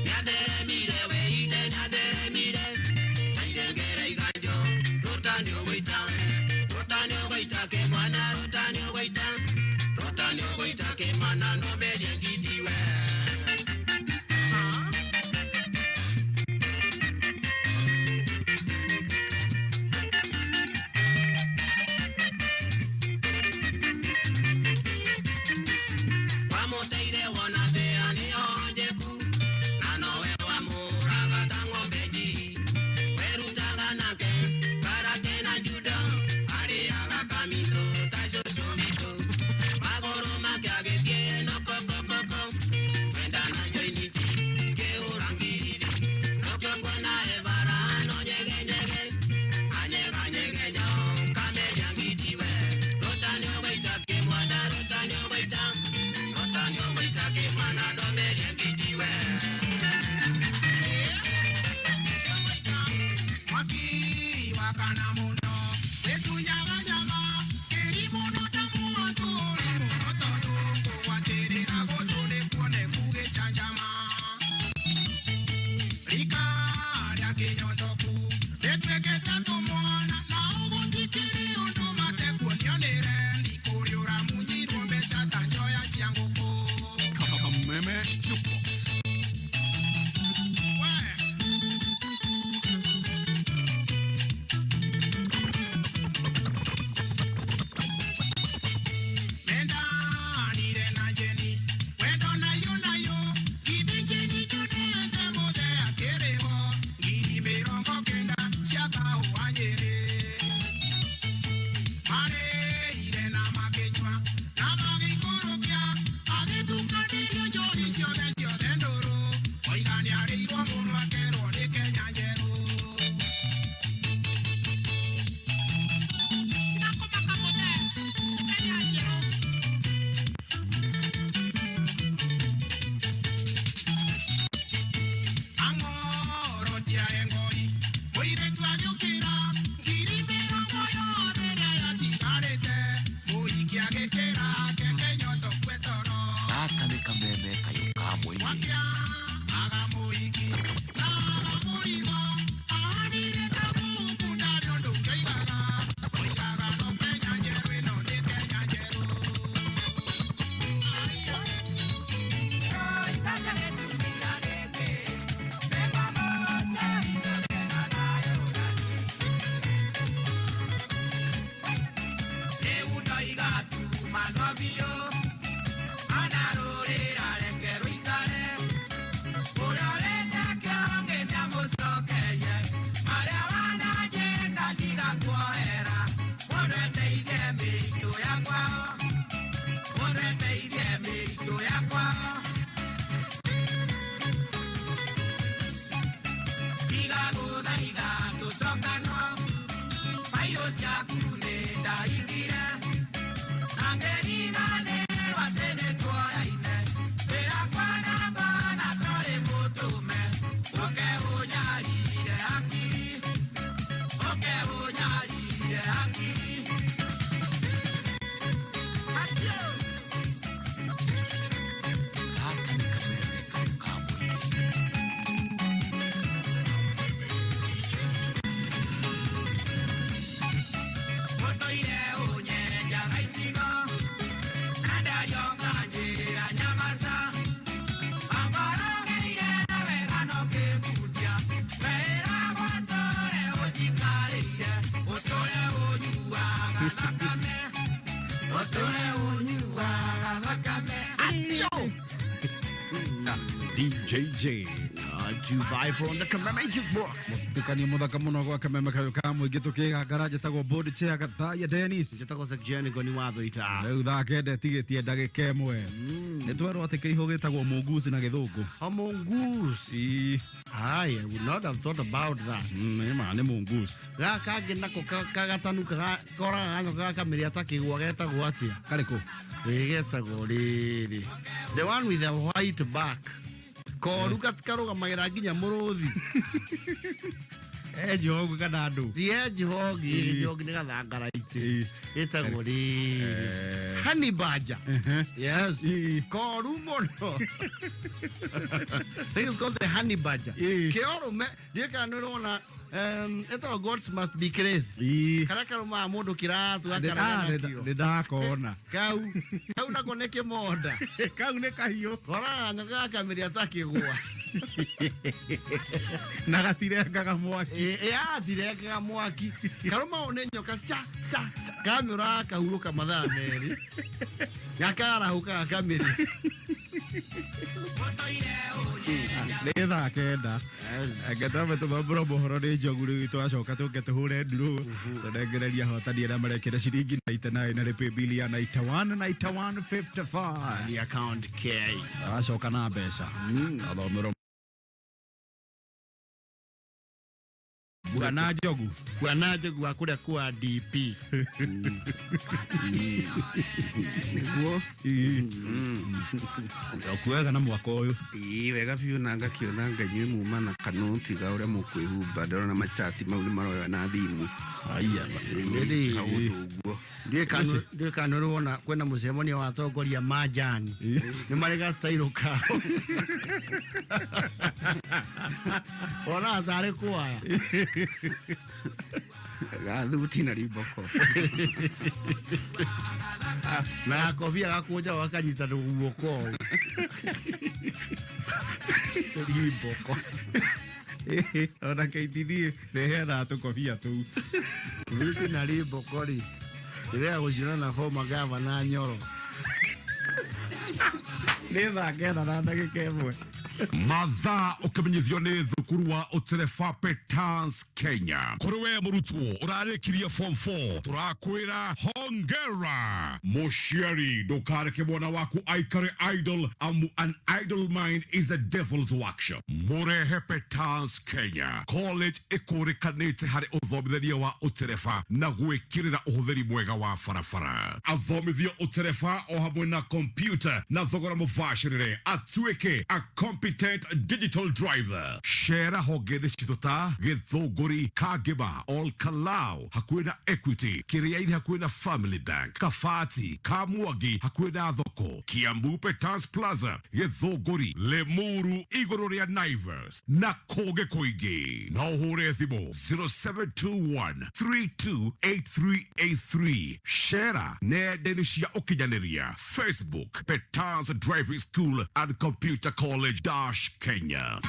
nĩatheremire weite nĩatheremire nairengere iganjo rutane ũgũita rutane ũgũita kĩmwana rutane ũgũita rutane ũgũita kĩmwana no merie ngitiwe. Wamuteire wona thĩa nĩyo njĩku na nowe wamũraga ta ng'ombe njii werutaga nake karate na judo arĩaga kamitũ ta cũcũ witũ magũrũ make agĩthiĩ no kokokoko wenda na njoiniti kĩũra ngiriri nokĩo kuona ebara no nyegenyege anyeganyegenyo kameria ngitiwe rũtani ũgũita kĩmwana rũtani ũgũita rũtani ũgũita kĩmwana ndomerie ngitiwe. Mwaki wakana muno wetunyaga nyama kĩrimũ no ta mwatũ rĩmũ no tondũ kũgwatĩrĩra gũtũ nĩkuone gũgĩcanjama rika rĩa kĩnyotoku rĩtuĩkĩte tũmwana na ũgũtikĩrĩ ũndũ matekuonio nĩ rendi kũrĩ ũramunyirwo mbeca ta njoya cia ngũkũ. Kameme Jukebox. Mendanire na Jeni wendo nayo nayo githĩ Jeni ndonete mũthee akĩrĩho 90,000 cia kahũa Nyĩrĩ marĩire na makĩnyua na magĩikũrũkia agĩtukanĩrio njohi ciothe ciothe ndũrũ oiga nĩarĩirwo mũno akerwo nĩ Kenya njerũ. Tiga kũmaka mũthee nĩ Kenya njerũ. Ang'orotia engoi mũirĩtu agĩũkĩra 80,000 yothe ĩrĩa yatigarĩte mũhiki agĩkĩra keke nyotokue toro Gaka nĩ Kameme kayũ ka mũingĩ. Aga mũhiki na aga mũrigo ahanire ta mũhuku ndarĩ ũndũ ũngĩoigaga oigaga no Kenya njerũ ĩno nĩ Kenya njerũ. Rĩu ndoiga tuma no biũ anarũrĩra reke rũikare ũrĩa ũrenda kĩonge nĩamũcokerie marĩa wananjĩka mĩritũ yakwa, ũndeteire mĩritũ yakwa. Tiga gũthaitha tũcokanwo, bairũ ciaku nĩ ndaingire, na ngĩriganĩrwo atĩ nĩtuoyaine. Wĩra kwanangwo na torĩ mũtũme, ũke ũnyarire hakiri, ũke ũnyarire hakiri. Gaka nĩ kameme kayũ ka mũingĩ. Ũtũire ũnyenjaga icigo, na ndarioka njĩra nyamaca. Wangorogeire wega na ũkĩngundia, wĩragwo ndũre ũnjikarĩire, ũtũre ũnyuaga thakame, ũtũre ũnyuaga thakame. DJJ 254 on the Kameme Jukebox. Mutukanio muthaka muno gwa Kameme kayũ ka mũingĩ tũkĩgangara njĩtagwo board chair Gathaiya Dennis. Njĩtagwo Sekjeni Ngoni wa Thũita. Rĩu thaa kenda ĩtigĩtie ndagĩka ĩmwe. Nĩ twerwo atĩ kĩihũ gĩtagwo mongoose na gĩthũngũ. A mongoose. Ii. I would not have thought about that. Nĩ ma nĩ mongoose. Gaka kangĩ nako kagatanuka koraga ganyoka gakamĩrĩa ta kĩgwa getagwo atĩa? Karĩkũ? Ĩ getagwo rĩrĩ. The one with the white back. Koru karũgamagĩra nginya mũrũthi. Hedgehog kana andũ? Ti hedgehog, hedgehog nĩ gathangaraitĩ. Ĩtagwo rĩrĩ. Honey badger. Yes. Koru mũno. Think it's called the honey badger. Kĩorũme, ndiũĩ kana nĩ ũrona ĩtagwo gods must be crazy. Karĩa karũmaga mũndũ kĩratũ gakarega nakĩo. Nĩ ndakona. Kau kau nako nĩ kĩmonda. Kau nĩ kahiũ. Koraga nyoka gakamĩrĩa ta kĩgwa. Na gatirengaga mwaki. Ĩ gatirengaga mwaki. Karũmagwo nĩ nyoka ca ca ca. Kamĩũraga gakahurũka mathaa merĩ. Gakarahũka gakamĩrĩa. Nĩ thaa kenda. Ngethambe tũmambũra mohoro nĩ njogu rĩu twacoka tũke tũhũre ndurũ tũnengereria ahotani arĩa marekĩra ciringi 99 na rĩpĩ bili ya 91 91 55. The account K. Aracoka na mbeca. Athomerwo Bwana Njogu. Bwana Njogu wa kũrĩa kwa DP. Nĩguo wega na mwaka ũyũ. Ĩĩ wega biũ na ngakĩona nga inyuĩ muma na kanũ tiga ũrĩa mũkwĩhumba ndĩrona machati mau nĩ maroya na thimũ. Aya. Kaũndũ ũguo. Ndiũĩ kana nĩ ũrona kwĩna mũcemanio wa atongoria majani. Nĩ marĩ gastairũ kao. Wonaga tarĩ kwaya. Gathuti na riboko. Na gakobia gakũnjagwo gakanyita guoko ũũ. Riboko. Ona KTD nĩheanaga tũkobia tũu. Thuti na riboko rĩ, ndĩrega gũciona na former governor Nyoro. Nĩ thaa kenda na ndagĩka ĩmwe. Mathaa ũkĩmenyithio nĩ thukuru wa ũtereba Petans Kenya. Kũrĩ we mũrutwo ũrarĩkirie form 4 tũrakwĩra hongera. Mũciari ndũkareke mwana waku aikare idle, amu an idle mind is a devil's workshop. Mũrehe Petans Kenya College ĩkũrĩkanĩte harĩ ũthomithania wa ũtereba na gwĩkĩrĩra ũhũthĩri mwega wa barabara. Athomithio ũtereba o hamwe na kompyuta na thogora mũbacĩrĩre atuĩke a competent digital driver. Cera honge-inĩ citũ ta Gĩthũngũri, Kangĩma, Olkalau hakuhĩ na Equity, Kĩrĩa-inĩ hakuhĩ na Family Bank, Kabati, Kamwangi hakuhĩ na thoko, Kiambu Petans Plaza, Gĩthũngũri, Limuru igũrũ rĩa Naivas na kũngĩ kũingĩ. No ũhũre thimũ 0721 328383. Cera nenda-inĩ cia ũkinyanĩria Facebook Petans Driving School and Computer College Dash Kenya.